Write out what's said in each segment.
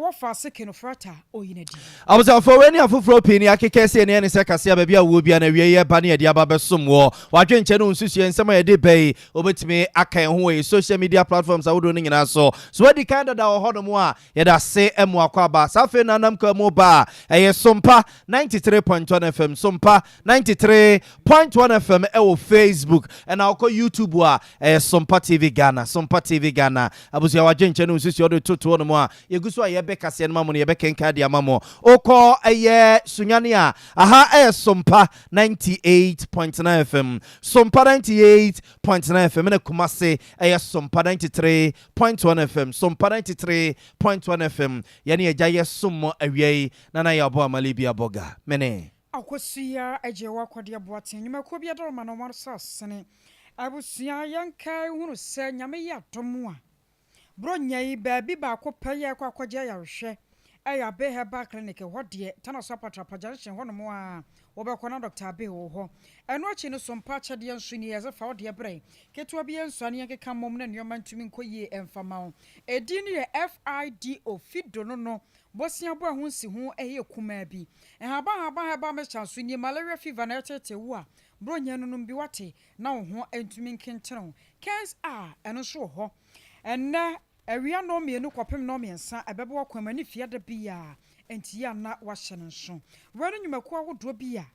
wɔfa ase Ken Ofori-Atta ɔyi no adi. Abusuafoɔ, wei ne afoforɔ pii ne akeka sɛ ɛne ɛne sɛ kaseɛ baabi a wɔ bia na awie yɛ ba ne yɛde aba bɛsom wɔ wadwenkyɛ no nsusuɛ nsɛm a yɛde ba yi, wobɛtumi aka yɛn ho wɔ yɛ social media platforms ahodoɔ no nyinaa so. So wadi kan dada wɔ hɔnom a, yɛde ase mu akɔ aba. Saa afei na anam kwa mu ba a, ɛyɛ Sompa 93.1 FM, Sompa 93.1 FM ɛwɔ Facebook, ɛna wokɔ YouTube a, ɛyɛ Sompa TV Ghana, Sompa TV Ghana. Abusua, wadwenkyɛ no nsusuɛ wode totoɔ no mu a, yɛgu so a yɛbɛ kaseɛ no ma mo no, yɛbɛkenka de ama mo. Wokɔ ɛyɛ Sunyane a, aha ɛyɛ Sompa 98.9 FM, Sompa 98.9 FM, na Kumase ɛyɛ Sompa 93.1 FM, Sompa 93.1 FM. Yɛne agya yɛ som mo awia yi na na yɛabɔ amale bi abɔga mene. Akosua agye wɔ akɔdeɛ boaten nnwumakuo bi adaroma na ɔmo sɛ asene. Abusua, yɛnkae hunu sɛ Nyame yɛ adom a, Buronya yi baabi baako pɛ yɛ kɔ akɔgye ayarehwɛ ɛyɛ Abe Herbal Clinic. Hɔ deɛ, Tana so Apatrapa Junction hɔnom a wɔbɛkɔ na Dr Abe wɔ hɔ. Ɛno akyi no so mpa akyɛdeɛ nso ni, yɛsɛ fa wodeɛ brɛ ketewa bi yɛnsua ne yɛnkeka mmom na nneɔma ntumi nkɔ yie ɛmfa ma wo. Ɛdin no yɛ Fido, Fido no bosia bo a ho nsi ho ɛyɛ kumaa bi. Nhaban herbal mixture nso nie. Malaria fever na ɛtete wo a, Buronya no nom bi wate na wo ho ntumi nkentene. Kens a ɛno nso wɔ hɔ ɛnnɛ awia 2:00 kɔpem 3:30, ɛbɛbɔ wakwan mu ne fiada bi a nti yɛ ana wahyɛ no nso. Wɔn no nnwumakuo ahodoɔ bi a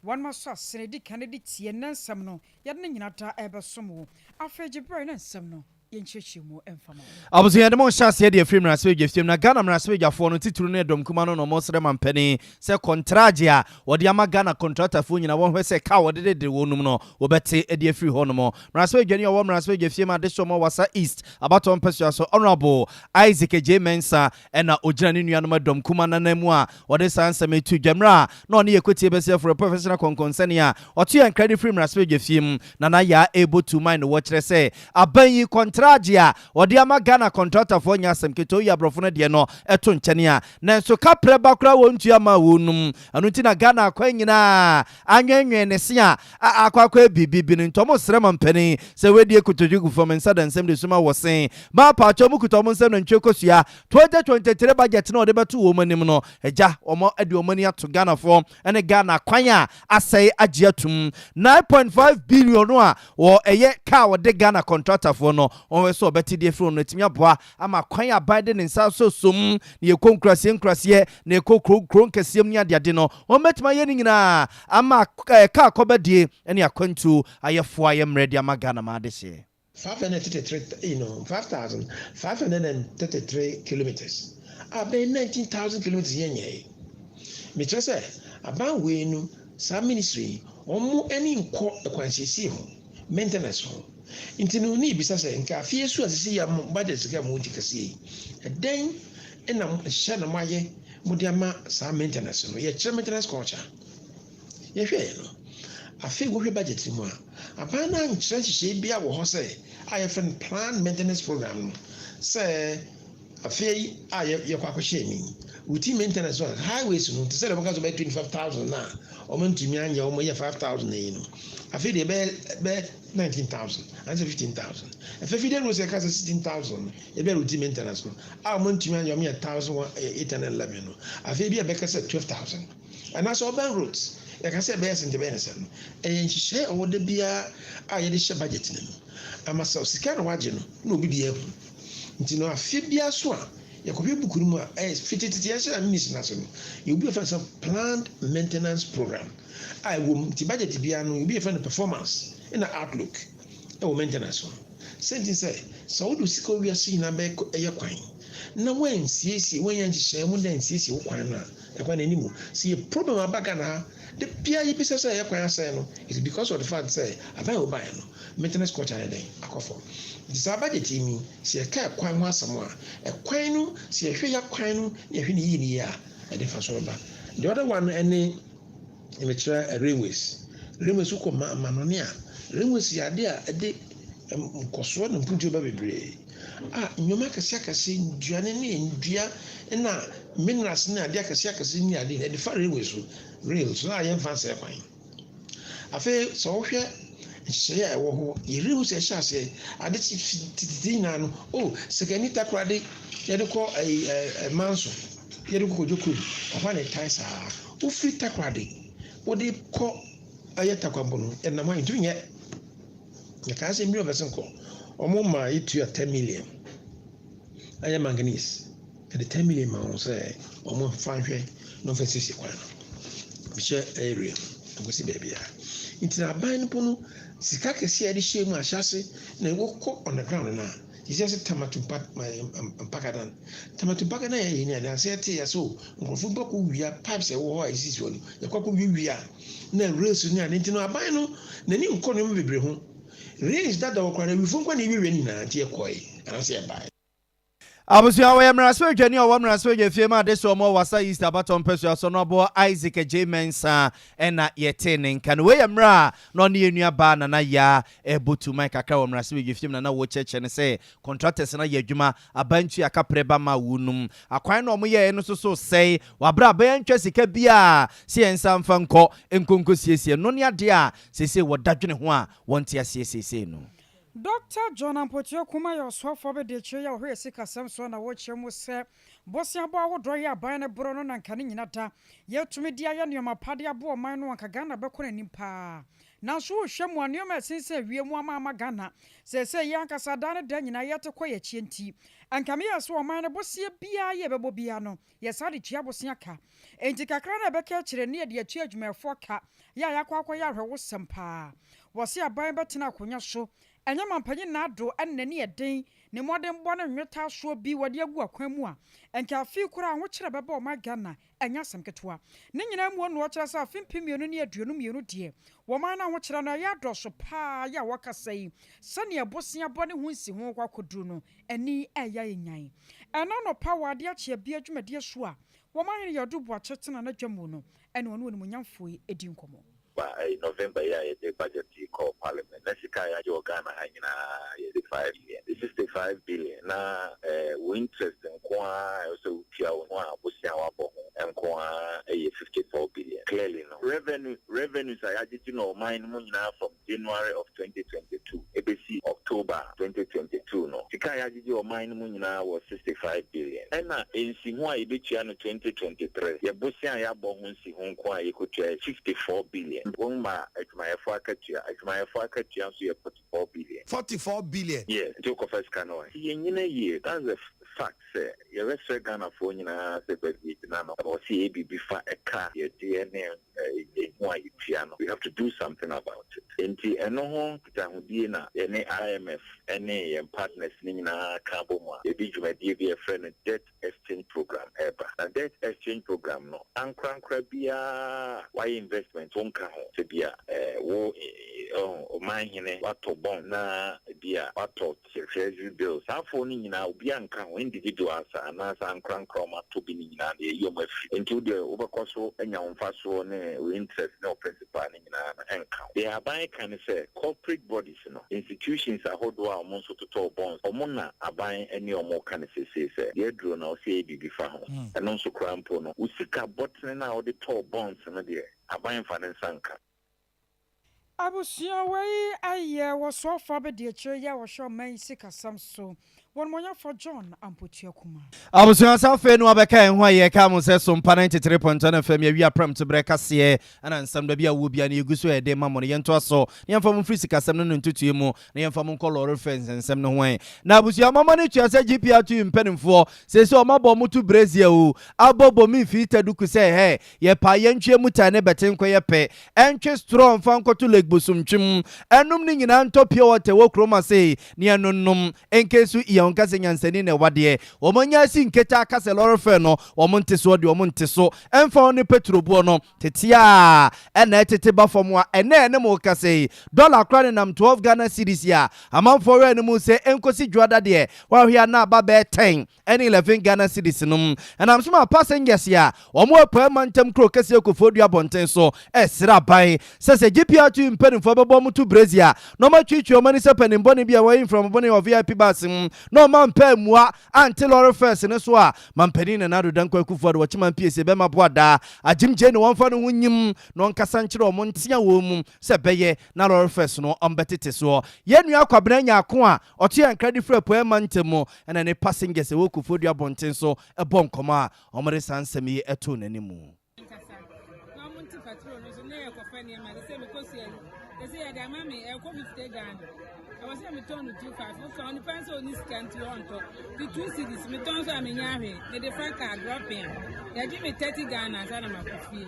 wɔn aso asene di kan de tie ne nsɛm no, yɛde ne nyina da ɛbɛsom wo. Afei gye berɛ ne nsɛm no yɛnkyerɛkyerɛ mu ɛmfa ma wo. Abusua, yɛde mo nhyɛ aseɛ deɛ firi mmarahyɛbadwa na Ghana mmarahyɛbadwafoɔ no titiri no ɛdɔm kuma no na ɔmo srɛ mampanin sɛ contract a wɔde ama Ghana contractorfoɔ nyinaa, wɔhwɛ sɛ kaa wɔde dede wɔn nom no, wɔbɛte de afiri hɔ nom. Mmarahyɛbadwani a ɔwɔ mmarahyɛbadwa fie mu adehyɛ ɔmo Wasa East abatoɔ mpɛsua so, Honourable Isaac Adjei Mensah, ɛna ogyina ne nuanom ɛdɔm kuma nanan mu a wɔde saa nsɛm etu dwammerɛ a na ɔne yɛ kotie bɛsi aforo professional kɔnkɔnsɛne a ɔto yɛn nkra de firi mmarahyɛbadwa fie mu Nana Yaa ebo tu man no. Wɔkyerɛ sɛ aban yi contract a wɔde ama Ghana contractorfoɔ nyɛ asɛm ketewa yi. Aborɔfo no deɛ no ɛto nkyɛne a, nanso kaprɛ ba koraa wɔntua ma wɔnum. Ɛno nti na Ghana akwan nyinaa anwɛnwɛn ne se a akɔ akɔ bibibi no. Nti ɔmo srɛ ma mpanin sɛ wɔadie kotodwe gu fam nsa da nsɛm de suma wɔ sen maa paatwa mu kuta ɔmo nsɛm na ntwe kosua 2023 budget na ɔde bɛto wɔn anim no. Agya, wɔn de wɔn ani ato Ghanafoɔ ne Ghana kwan a asɛe agye atum 9.5 billion no a wɔ ɛyɛ kaa wɔde Ghana contractorfoɔ no, wɔn sɛ ɔbɛte deɛ firi no atumi aboa ama kwan aban de ne nsa so som na yɛkɔ nkuraseɛ nkuraseɛ na yɛkɔ kuro kuro nkɛseɛ mu ne adeade no, wɔn bɛtumi ayɛ no nyinaa ama kaa kɔbɛdie ne akwantuo ayɛfoɔ ayɛ mmerɛ de ama Ghana ma adehyeɛ. 533, 5,533 kilometers a bɛyɛ 19,000 kilometers yɛn nyɛ. Mekyerɛ sɛ aban wei no, saa ministry yi, wɔn ani nkɔ ɛkwansiesie ho, maintenance ho. Nti no ne ebisa sɛ nka afei so a sisi yɛ mo budget sika mo di kɛseɛ yi, ɛdɛn ɛna hyɛ na mo ayɛ mo de ama saa maintenance no? Yɛkyerɛ maintenance culture. Yɛhwɛ yɛ no, afei wohwɛ budget mu a, aban no ankyerɛ nhyehyɛe bi a wɔ hɔ sɛ a yɛfrɛ no plan maintenance program no sɛ afei a yɛkɔ akɔhyɛ ani routine maintenance no, highways no te sɛ deɛ wɔka sɛ ɔbɛyɛ 25,000 na wɔn ntumi anyɛ, wɔn yɛ 5,000 yi no, afei deɛ ɛbɛyɛ 19,000 ansa 15,000. Afei feeder roads, yɛka sɛ 16,000 ɛbɛyɛ routine maintenance no a wɔn ntumi anyɛ, wɔn yɛ 1,811 no, afei bi a bɛka sɛ 12,000. Anaasɛ urban roads, yɛka sɛ ɛbɛyɛ sɛ nkyɛn bɛyɛ ne sɛ no, ɛyɛ nhyehyɛe a ɔwɔ da biara a yɛde hyɛ budget no mu ama sɛ sika na wagye no na obi biara hu. Nti no afe biara so a yɛkɔhwɛ book no mu a ɛyɛ fitititi yɛhyɛ ministry no ase no, yɛobi yɛfrɛ no sɛ planned maintenance program a ɛwɔ mu. Nti budget biara no, yɛobi yɛfrɛ no performance ɛna outlook ɛwɔ maintenance ho. Sɛnti sɛ wode sika wiase nyinaa bɛyɛ ɛyɛ kwan na wɔnsiesie, wɔnyɛ nhyehyɛe mu na nsiesie wo kwan no a, ɛkwan n'anim sɛ yɛ problem aba Ghana ha de bia yɛbisa sɛ ɛyɛ kwan asɛe no, it's because of the fact sɛ aban a wɔbaeɛ no, maintenance culture yɛ dɛn akɔ fam. Nti saa budget yi mi, sɛ yɛka ɛkwan ho asɛm a, ɛkwan no, sɛ yɛhwɛ yɛ kwan no na yɛhwɛ ne yie ne yie a, ɛde fa so bɛba. The other one ɛne mekyerɛ railways. Railways wokɔ ma amanɔne a, railways yɛ ade a ɛde nkɔsoɔ ne mpuntuo ba bebree a nneɛma akɛse akɛse, nduane ne ndua na minerals ne ade akɛse akɛse ne ade ɛde fa railway so, rail so a yɛmfa nsɛe kwan. Afei sɛ wohwɛ Nhyehyɛeɛ a ɛwɔ hɔ, yɛrehu sɛ ɛhyɛ aseɛ ade kye tititi nyinaa no, oh, Sekani Takoradi yɛde kɔ ɛyi ɛ Manso, yɛde kɔ Kodwo kurom, ɛhɔ a na ɛtan saa. Wofiri Takoradi wode kɔ ɛyɛ Takwambo no, ɛnam hɔ a yɛntumi nyɛ. Yɛkaa sɛ mmiri ɔbɛsen kɔ, wɔn ma yɛtua 10 million ɛyɛ manganese. Yɛde 10 million ma wɔn sɛ wɔn mfa nhwɛ na wɔmfa nsiesie kwan no. Mehyɛ area mu nkosi baabiara. Nti na aban no po no sika kɛseɛ a yɛde hyɛ mu ahyɛase na wɔkɔ on the ground no a sisi ase tamatu mpa mpakadan tamatu mpakadan yɛ yɛ nyɛ nansa yɛte yɛ so nkurɔfoɔ bi akɔ wia pipes ɛwɔ hɔ a esisi hɔ no yɛkɔ akɔ wiwia na rails ne ade nti no aban no n'ani nkɔ nneɛma bebree ho rails dada wɔ koraa na awifo nkwa na ewiawia ne nyinaa nti yɛkɔe anaasɛ yɛbae. Abusua, wɔyɛ mmarahyɛbadwani a ɔwɔ mmarahyɛbadwafie mu adesoa mu wɔ Wassa East abatoɔ mpasua so no aboɔ Isaac Adjei Mensah na yɛtee ne nka no. Wei yɛ mmerɛ a na ɔne yɛn nua baa Nana Yaa rebɔ tuman kakra wɔ mmarahyɛbadwafie mu na na wɔrekyerɛkyerɛ no sɛ contractors no ayɛ adwuma, aban ntua kaprɛ ba ma wɔnum. Akwan no a wɔyɛeɛ no nso so resɛe wɔ aberɛ a aban antwa sika biara sɛ yɛn nsa mfa nkɔ nkɔ nkɔsiesie. Ɛno ne adeɛ a seesei wɔda dwene ho a wɔnte aseɛ seesei no. Dɔkta John Ampotio Kumah yɛ ɔsoafoɔ abadiakyire yi a ɔhwɛ sikasɛm soɔ na ɔrekyerɛ mu sɛ boseabɔ ahodoɔ yɛ aban no borɔ no na nka ne nyina da yɛtumi de ayɛ nnoɔma pa de aboa ɔman no anka Ghana bɛkɔ n'anim paa. Nanso wohwɛ mu a nnoɔma a ɛsensɛn wiem ama ama Ghana seesei yɛn ankasa daa ne da nyinaa yɛte kɔ yɛn akyi nti anka meyɛ sɛ ɔman no bosea biara yɛ bɛbɔ biara no yɛsan de tua bosea ka. Enti kakra no a ɛbɛka akyire no yɛde atua adwumayɛfoɔ ka yɛ a yɛakɔ akɔyɛ ahwɛwosɛm paa. Wɔse aban bɛtena akonwa so, ɛnyɛ mampanyin Nado ne n'ani yɛ den, ne mmɔdenbɔ ne nwetaasoɔ bi wɔde agu akwan mu a, nka afei koraa ahokyerɛ bɛba ɔman Ghana, ɛnyɛ asɛm ketewa. Ne nyinaa mu no ɔkyerɛ sɛ afe 2022 deɛ, wɔman no ahokyerɛ no ɛyɛ adɔɔso paa yɛ a wɔkasa yi, sɛdeɛ bosea bɔ ne ho nsiho kɔ akɔduru no, ani ɛyɛ ayɛ nyan. Ɛna anɔpa wɔ adeɛ akye abia dwumadie so a, wɔman hene Yadu Boakye tena n'adwa mu no, ɛne ɔne onimuonyamfoɔ yi di nkɔmmɔ. Ba ɛyi November yi a yɛde budget yi kɔɔ parliament na sika a yɛagye wɔ Ghana ha nyinaa yɛ 65 billion. 65 billion na ɛɛ wo interest nko ara a ɛwɔ sɛ wotua wo ho a bosea a wabɔ ho nko ara yɛ 54 billion. Clearly no revenue revenues a yɛagyegye no ɔman no mu nyinaa from January of 2022 ebesi October 2022 no, sika a yɛagyegye wɔ ɔman no mu nyinaa wɔ 65 billion. Ɛna nsiho a yɛbɛtua no 2023, yɛ bosea a yɛabɔ ho nsiho nko a yɛkɔtua yɛ 54 billion. Wɔn ma adwumayɛfoɔ akatua, adwumayɛfoɔ akatua nso yɛ 44 billion. 44 billion. Yes, nti wokɔfa sika no ɛ? Yɛnnyina yie, that's the fact sɛ yɛbɛsrɛ Ghanafoɔ nyinaa sɛ baabi yɛgyina no, ɛwɔ sɛ yɛyɛ biribi fa ɛka yɛgyeɛ ne ɛho a yɛtua no, we have to do something about it. Nti ɛno ho nkitahodie na yɛne IMF ne yɛn partners no nyinaa ka abɔ mu a yɛde dwumadie bi a yɛfrɛ no debt exchange program ɛreba. Na debt exchange program no, ankorankora biara a wayɛ investment wonka ho, sɛ bi a wo ɔmanhene watɔ bond na bi a watɔ treasury bills, saa afoɔ no nyinaa obiara nka ho, individuals a anaasɛ ankorankora wɔn atɔ bi no nyinaa no yɛyi wɔn afiri. Nti wo deɛ wobɛkɔ so anya wo mfasoɔ ne wo interest ne wo principal no nyinaa no ɛnka ho. Deɛ aban ka ne sɛ corporate bodies no, institutions ahodoɔ a wɔn nso totɔɔ bonds, wɔn na aban ne wɔn ka no seesei sɛ deɛ aduro no a wɔsɛ yɛ biribi fa ho. Ɛno nso koraa mpo no, wo sika bɔtene no a wode tɔɔ bonds no deɛ, aban mfa ne nsa nka. Abusua wei ayɛ wɔsoafoɔ abadiakyire yi a wɔhwɛ ɔman yi sikasɛm so, wɔnumonyɛfoɔ John Ampotua Kumah. Abusua sɛ afei no abɛka yɛn ho a yɛka mo sɛ Sompa 93.1 FM yɛawia prɛmto berɛ kaseɛ ɛna nsɛm da bi a wɔ bia no yɛgu so a yɛde ma mo no yɛntoa so na yɛmfa mo mfiri sikasɛm no ne ntotoeɛ mu na yɛmfa mo nkɔ lɔre fɛ nsɛnsɛm no ho ɛ. Na abusua mama no tua sɛ GPRTU mpanimfoɔ seesei ɔma bɔ mo to brezia o abɔ bɔ me mfii taduku sɛ hɛ Yɛpɛ a yɛntwe mu tae ne bɛte nkɔyɛ pɛ, ɛntwe straw mfa nkɔto Lake Bosomtwe mu, ɛnom ne nyinaa ntɔ pure water ɛwɔ kurom ase ne ɛnonom nkesu iya ɔnka sɛ nyansani na ɛwa deɛ wɔn anya asi nkete aka sɛ lɔre fare no wɔn nte soɔ deɛ wɔn nte so ɛmfa ho ne petro boɔ no tete a ɛna ɛtete ba fam a ɛnɛ ɛne mo rekasa yi dollar koraa nenam 12 Ghana cedis a amanfoɔ wɛn no mu sɛ ɛnkɔsi dwoada deɛ wahwe a na aba bɛyɛ 10 ne 11 Ghana cedis nom ɛnam so ma passengers a wɔn wɔ apueɛ mantam kuro kɛseɛ Koforidua abɔnten so ɛresrɛ aban sɛ sɛ GPRTU mpanimfoɔ bɛbɔ wɔn to brezi a na wɔn atwitwi wɔn ani sɛ panin bɔne bi a wɔayi mframa bɔne wɔ VIP bus mu. na ɔma mpɛ ammua ante lɔre fares no so a, Mampanin Nana Addo Dankwa Akufo-Addo wɔkye Mampiesie bɛma boadaa agyemgye ne wɔmfa ne ho nyim na ɔnkasa nkyerɛ wɔn ntea wɔn mu sɛ ɛbɛyɛ na lɔre fares no ɔmbɛtete soɔ. Yɛn nua Kwabena Nyarko a ɔto yɛn nkra de firi Apueɛ Mantam mu na ne passengers a ɛwɔ Koforidua abɔnten so bɔ nkɔmmɔ a wɔde saa nsɛm yi too n'anim. Nkasa na ɔmo nte patrol no so na yɛ kɔfa nneɛma te sɛ mekɔ sua yi te sɛ yɛde ama me ɛkɔ 50 Ghana ɛwɔ sɛ metɔn no 25 wotɔn nipa nso ɔni sika nti ɔntɔ ti 2 cedis metɔn nso a menya hwee mede fa kaa dropping a yɛgye me 30 Ghana ansa na makɔ fie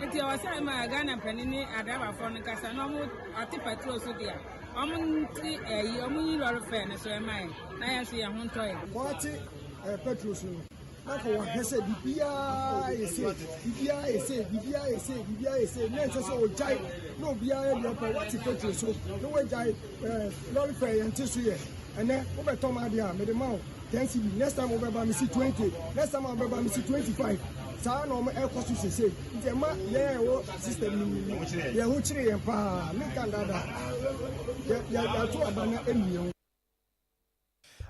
nti ɛwɔ sɛ ma Ghana mpanin ne adrabafoɔ no nkasa na ɔmo ɔte patrol so deɛ ɔmo nte ɛyi ɔmo nyi lɔre fɛ no so ɛma yɛ na yɛn nso yɛn ho ntɔ yɛ. Wɔate petrol so no na anka wɔhwɛ sɛ biribiara yɛ sei, biribiara yɛ sei, biribiara yɛ sei, biribiara yɛ sei, na ɛnsɛ sɛ ɔgyae na obiara yɛ deɛ ɔpɛ. Woate petro so na woagyae ɛɛ lɔre fɛ yɛn te so yɛ. Ɛnɛ wobɛtɔ m'adeɛ a mede ma wo 10 cedi, next time wobɛba mesi 20, next time a wobɛba mesi 25. Saa na wɔn ɛkɔ so sesei. Nti ɛma yɛn a ɛwɔ system no mu no yɛn ho kyere yɛn paa. Menka ndaadaa. Yɛ yɛ yɛato aba na ɛnu yɛn ho.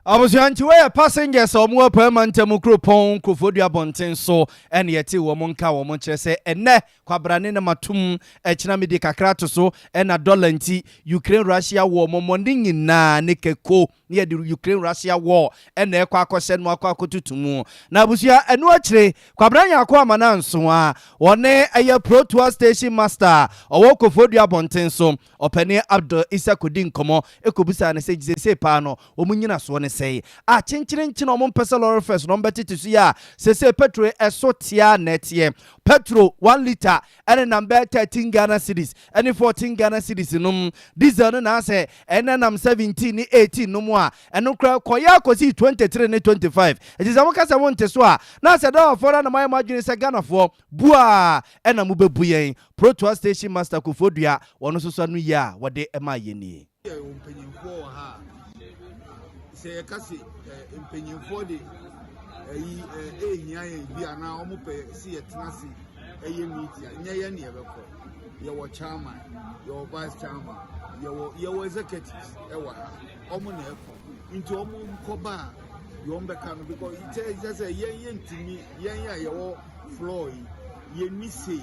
Abusua nti wei yɛ passengers a wɔn wɔ Apueɛ Mantam kuropɔn Koforidua abɔnten so ɛna yɛte wɔn nka wɔn kyerɛ sɛ ɛnɛ kwabrane na matom ɛkyena mede kakra ato so ɛna dollar nti Ukraine Russia war mɔmɔ ne nyinaa ne kɛko ne yɛde Ukraine Russia war ɛna ɛkɔ akɔhyɛ no akɔ akɔtutu mu na abusua ɛno akyire Kwabena Nyarko Amananso a wɔne ɛyɛ Protoa Station Master a ɔwɔ Koforidua abɔnten so Ɔpanin Abdul Issah kɔdii nkɔmmɔ kɔbisaa no sɛ seesei paa no wɔn nnyinasoɔ ne sɛn a kyenkyerenkyen a wɔmpɛ sɛ lɔre fɛs no wɔbɛtete so yi a seesei pɛtro yi ɛso teɛ a na ɛteɛ. Pɛtro one litre ɛnenam bɛyɛ 13 Ghana cedis ɛne 14 Ghana cedis nom, diesel no na asɛ ɛnenam 17 ne 18 nom a ɛno koraa ɛkɔeɛ ara kɔsii 23 ne 25. Nti sɛ moka sɛ monte so a na asɛ Dɔwafoɔ no ara na moayɛ mo adwene sɛ Ghanafoɔ bu a ɛna mobɛbu yɛn. Protoa Station Master Kufuor Dua, wɔn nso so anoyie a wɔde maa yɛn nie. Yɛwɔ mpanyinfoɔ wɔ ha a, sɛ yɛka se mpanyinfoɔ de ɛyi ɛhia yɛn bi anaa wɔn pɛ se yɛtena ase ɛyɛ meeting a, nyɛ yɛn na yɛbɛkɔ. Yɛwɔ chairman, yɛwɔ vice chairman, yɛwɔ yɛwɔ executives ɛwɔ ha, wɔn na ɛkɔ. Nti wɔn nkɔba a, deɛ wɔn bɛka no because kyɛ kyɛ sɛ yɛn yɛntumi yɛn a yɛwɔ floor yi yɛnni sei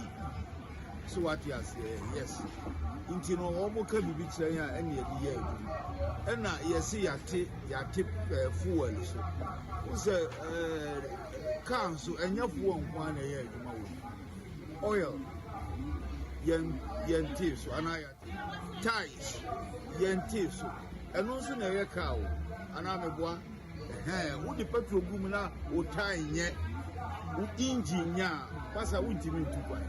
so wate aseɛ yes nti no wɔn ka biribi kyerɛ yɛn a ɛna yɛde yɛ adwuma ɛna yɛse yɛate yɛate ɛɛ fuel so wosɛ ɛɛ car nso ɛnyɛ fuel nko ara na ɛyɛ adwuma wɔ mu oil yɛn yɛn tee so anaa yɛate tyres yɛn tee so ɛno nso na ɛyɛ car o anaa meboa. Ɛhɛn, wode petrol gu mu na wo tae nyɛ, wo engine nyɛ a, pasa wontumi ntu kwan.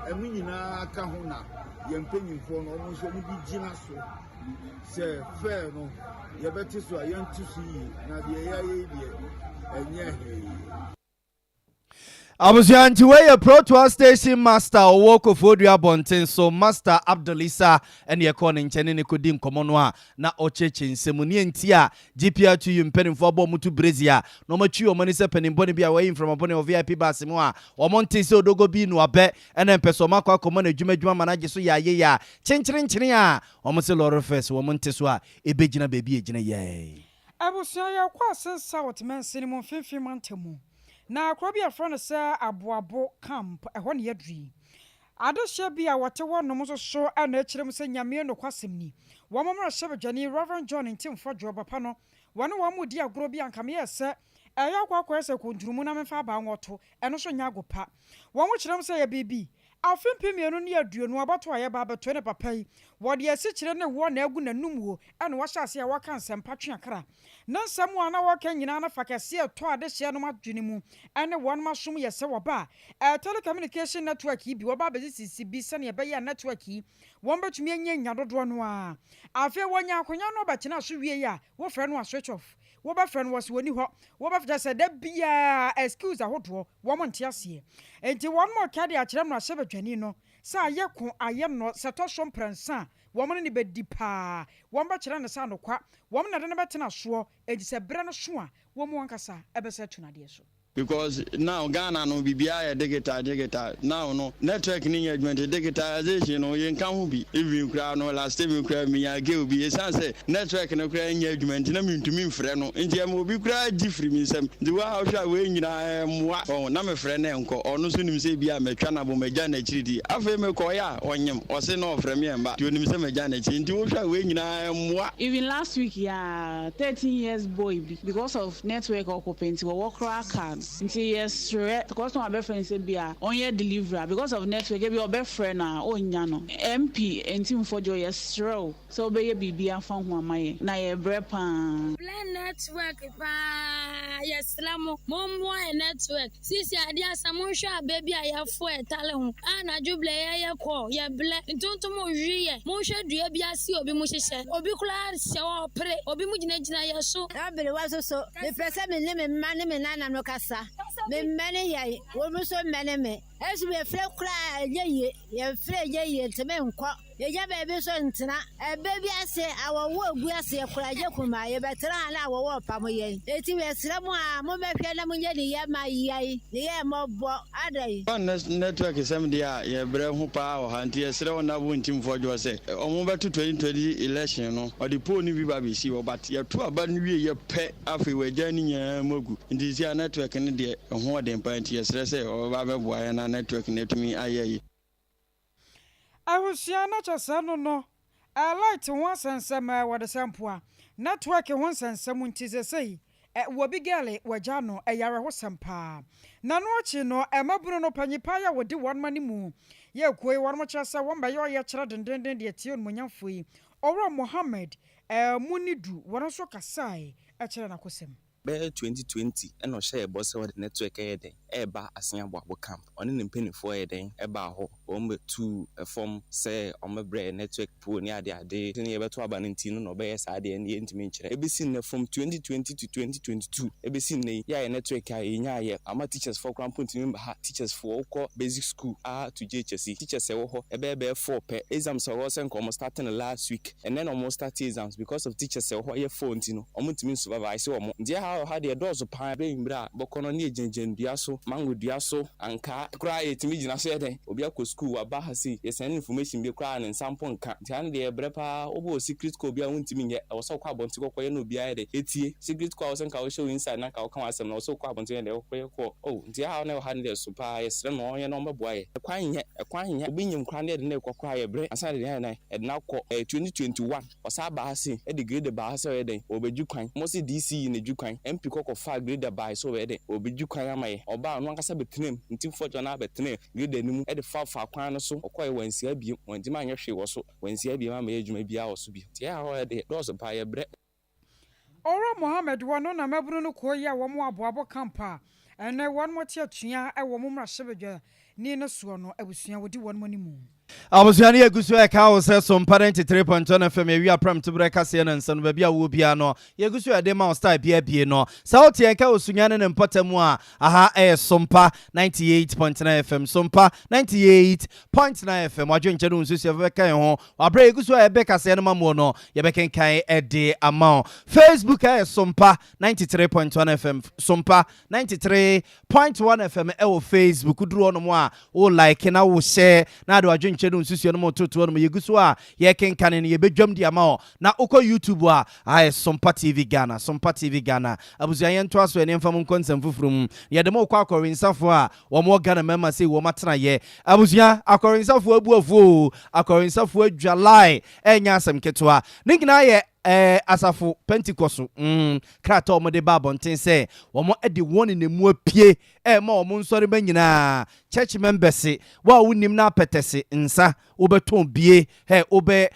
Ɛno nyinaa ka ho na yɛn mpanyinfoɔ no wɔn nso wɔde gyina so sɛ fɛɛ no yɛbɛte so a yɛnte so yie na deɛ yɛayɛ yi deɛ ɛnyɛ hwee. Abusua nti wei yɛ Protoa Station Master a ɔwɔ Koforidua abɔnten so, Master Abdul Issah ɛne yɛkɔɔ ne nkyɛn ne no kɔdi nkɔmmɔ no a na ɔkyerɛkyerɛ nsɛm mu neɛ nti a GPRTU mpanimfoɔ abɔ wɔn to brezi a na wɔatwi wɔn ani sɛ panin bɔne bi a wɔayi mframa bɔne wɔ VIP bus mu a wɔn ntee sɛ odogo bi no abɛ ɛna mpɛ sɛ wɔn akɔ akɔmmɔ no adwuma adwuma ma no agye so yɛ ayeyɛ a kyenkyerenkyeren a wɔn se lɔre fɛs wɔn nte so a ɛbɛgyina baabi a ɛgyina yɛɛ. Abusua yɛkɔ Asin South mansini mu mfimfini mantam mu. Na kuro bi a yɛfrɛ no sɛ Aboabo Camp, ɛhɔ na yɛaduru yi. Adehyeɛ bi a wɔte hɔ nom nso so na ɛkyerɛ mu sɛ Nyame nokwasɛm ni. Wɔn mmarahyɛbadwani Rev. John Ntim Fodjour papa no, wɔne wɔn redi agorɔ bi a anka meyɛɛ sɛ ɛyɛ akɔ akɔyɛ sɛ kɔntunu mu na memfa abaa nwɔto, ɛno nso nyɛ ago pa. Wɔn kyerɛ mu sɛ ɛyɛ biribi Afe 2020 abatoɔ a yɛba abɛtoɛ no papa yi, wɔde asikyire ne woɔ na agu n'anum o, ɛna wahyɛ aseɛ a waka nsɛmpa twe akra. Ne nsɛm a na ɔreka nyinaa no fa kɛseɛ ɛtɔ adehyeɛ nom adwene mu ɛne wɔnom asom yɛ sɛ wɔba a telecommunication network yi bi wɔba abɛsisisi bi sɛdeɛ ɛbɛyɛ a network yi wɔn bɛtumi anya nya dodoɔ no ara. Afei wɔnya akonya no ɔbɛtena so wie a wofrɛ no a switch off, wobɛfrɛ no wɔse wɔnni hɔ, wobɛfrɛ kyerɛ sɛ da biara excuse ahodoɔ. Wɔn nte aseɛ. Enti wɔn reka de akyerɛ mmarahyɛbadwani no sɛ ayɛ ko ayɛ nnɔ, sɛ ɛtɔ so mprɛnsa a, wɔn ne no bɛdi paa. Wɔbɛkyerɛ no sɛ anokwa, wɔn na ɛde no bɛtena soɔ, enti sɛ berɛ no so a, wɔn ankasa bɛsan atu no adeɛ so. Because now Ghana no biribiara yɛ digital digital now no network no nyɛ adwuma nti digitalization no yɛnka ho bi even koraa no last time koraa menya girl bi ɛsiane sɛ network no koraa nyɛ adwuma nti na mentumi mfrɛ no nti ɛma obi koraa gye firi me nsam nti wo a wohwɛ a wei nyinaa ɛmmoa ɔho na mefrɛ no ɛnkɔ ɔno nso nim sɛ bi a matwa no abo magya no akyiri di afei mekɔeɛ a ɔnyem ɔse na ɔfrɛ me ɛmba nti onim sɛ magya no akyiri nti wohwɛ a wei nyinaa ɛmmoa. Even last week yi ara 13 years boy bi because of network a ɔkɔpɛ nti wɔwɔ koraa car no nti yɛsrɛ customer bɛfrɛ no sɛ bia ɔnyɛ delivery a because of network ebia ɔbɛfrɛ no a ɔnnya no MP Ntimfo Joe yɛsrɛ wo sɛ wobɛyɛ biribi afa ho ama yɛn na yɛbrɛ paa. Blɛ network paa yɛsrɛ mo mommoa yɛ network sisi adeɛ asa monhwɛ abɛ bi a yɛfo ɛtale ho a anadwo blɛ yɛyɛ call yɛ blɛ ntontom we yɛ monhwɛ dua bi ase obi mo hyehyɛ obi koraa hyɛ hɔ ɔpere obi mo gyina gyina yɛ so. Aberewa nso so, mepɛ sɛ me ne me mma ne me nananom kasa. Memmɛne yɛn, wɔn nso mmɛne me. Ɛnso yɛfrɛ koraa a, ɛnyɛ yie. Yɛfrɛ ɛnyɛ yie nti menkɔ. Yɛnya baabi nso ntena. Ɛbɛ bi ase, awɔwɔ agu aseɛ koraa, ɛnyɛ kumaa. Yɛbɛtena ha na awɔwɔ repamo yɛn. Enti yɛsrɛ mo a, mommɛhwɛ na monyɛ ne yɛ mma yɛn. Ne yɛ mmɔbɔ. Adɛn? Ba network sɛm deɛ a yɛbrɛ ho paa wɔ ha nti yɛsrɛ wɔn na wɔntim foɔ dwoɔ sɛ wɔn bɛto 2020 election no ɔde pole no bi ba bɛsi hɔ but yɛto aba no wie yɛ pɛ afei wɔagya ne nyinaa mu agu nti sisi a network no deɛ ɛho ɔden paa nti yɛsrɛ sɛ ɔbɛba abɛboa yɛn na network no atumi ayɛ yi. Abusua na kyɛ sɛ no no light ho asɛnsɛm wɔde sɛ mpoa network ho nsɛnsɛm nti sɛsɛyi wɔbi girl wɔagya no. Ɛyɛ awerɛhosɛm paa na no akyi no ɛmabunu no panyipa yɛ wɔde wɔn ma no mu yɛ kuo yi wɔn kyerɛ sɛ wɔn bɛyɛ ɔyɛ kyerɛ dendenden deɛ tie onimonyamfoɔ yi Owura Mohammed Munidu wɔn nso kasae ɛkyerɛ n'akosɛm. Bɛyɛ 2020 ɛna ɔhyɛ ɛbɔ sɛ ɔde network ɛyɛ dɛn ɛɛba Assin Aboabo camp. Ɔne ne mpanimfoɔ yɛ dɛn ɛbaa hɔ, wɔn bɛtu ɛfam sɛ ɔmɛbrɛ network pole ne ade ade ne yɛbɛto aba no nti no na ɔbɛyɛ saa adeɛ ne yɛntumi nkyerɛ. Ebesi nnɛ, from 2020 to 2022, ebesi nnɛ yi yɛayɛ network a yɛnya ayɛ ama teachers foɔ koraa mpo ntumi mba ha. Teachers foɔ wokɔ basic school a to JHS, teachers ɛwɔ hɔ ɛbɛyɛ bɛyɛ four pɛ. Exams a ɛwɔ sɛ nka ɔmo start no last week, ɛnɛ na ɔmo start exams because of teachers ɛwɔ hɔ yɛ four nti no ɔmo ntumi supervise wɔn. Nti ɛha wɔ ha deɛ dɔɔso paa. Bɛyɛ mmerɛ a bɔkɔ no ne yɛ dua so, mango dua so, ankaa koraa yɛtumi gyina so. Yɛ dɛn obi akɔ school waba ha sei, yɛsɛn information bi koraa ne nsa mpo nka. Nti ha no deɛ yɛbrɛ paa. Wobɔ wɔ secret call bi a wontumi nyɛ, ɛwɔ sɛ wokɔ abɔnten kɔkɔyɛ na obiara yɛ dɛ ɛtie secret call a wɔ sɛ nka wohyɛ wo inside na nka woka w'asɛm na wɔ sɛ wokɔ abɔnten yɛ dɛ wokɔyɛ kɔ oh. Nti ha na ɛwɔ ha no deɛ so paa. Yɛsrɛ no ɔnyɛ na ɔmbɛboa yɛ. Ɛkwan nyɛ, ɛkwan nyɛ. Obi nyim koraa ne yɛde ne kɔ koraa yɛbrɛ ansa de yɛn nan ɛde no akɔ. 2021 ɔsan baa se ɛde grader baa sɛ ɔyɛ dɛn ɔbɛdwi kwan. Mo se DCE na dwi kwan. MP kɔkɔ fa grader baa sɛ ɔbɛyɛ dɛn ɔbɛdwi kwan ama yɛ. Ɔbaa ɔno ankasa bɛtena mu nti fɔtɔ no abɛtena grader no mu ɛde fa fa kwan no so ɔkɔɛ wɔnsia biem, wɔntumi anyɛ hwee wɔ so, wɔnsia biem ama yɛ adwuma biara wɔ so bi. Nti ɛha hɔ yɛ dɔɔso paa, yɛbrɛ. Owura Mohammed wɔ no na mabunu no kuo yi a wɔn aboabo camp a ɛnɛ wɔn mo te atua ɛwɔ mo mmarahyɛbadwa ni no soɔ no abusua wɔdi wɔn mo anim. Abusua no yɛgu so ɛka wo sɛ Sompa 93.1 FM awia pram to berɛ kaseɛ no nsa no baabi a wowɔ biara no yɛgu so yɛde ma wo style bia bie no sɛ wote yɛnka wɔ Sunya ne ne mpɔta mu a, aha ɛyɛ Sompa 98.9 FM, Sompa 98.9 FM. Wadwenkyɛ no wo nsusuɛ bɛka yɛn ho waberɛ yɛgu so a yɛbɛ kaseɛ no ma muo no yɛbɛkenkan ɛde ama wo. Facebook ɛyɛ Sompa 93.1 FM, Sompa 93.1 FM ɛwɔ Facebook. Duru hɔ nom a wo like na wo share na ade wadwenkyɛ no nsusuo no mu totoɔ no mu yɛgu so a yɛkenkane no yɛbɛdwam de ama wo. Na wokɔ YouTube a, ayɛ Sompa TV Ghana, Sompa TV Ghana. Abusua, yɛntoa so ɛne mfa mu nkɔ nsɛm foforɔ mu. Yɛde mo kɔ akɔwensafoɔ a wɔn wɔ Ghana mmarima sei wɔn atenayɛ. Abusua, akɔwensafoɔ abu afuo, akɔwensafoɔ adwalae, ɛnyɛ asɛm ketewa. Ne nyinaa yɛ asafo Pentecost krataa a wɔde ba abɔnten sɛ wɔn de wɔn nenemu apue ɛma wɔn nsɔrima nyinaa, church members wo a wonim na apɛtɛse nsa wobɛtɔn bie ɛ wobɛ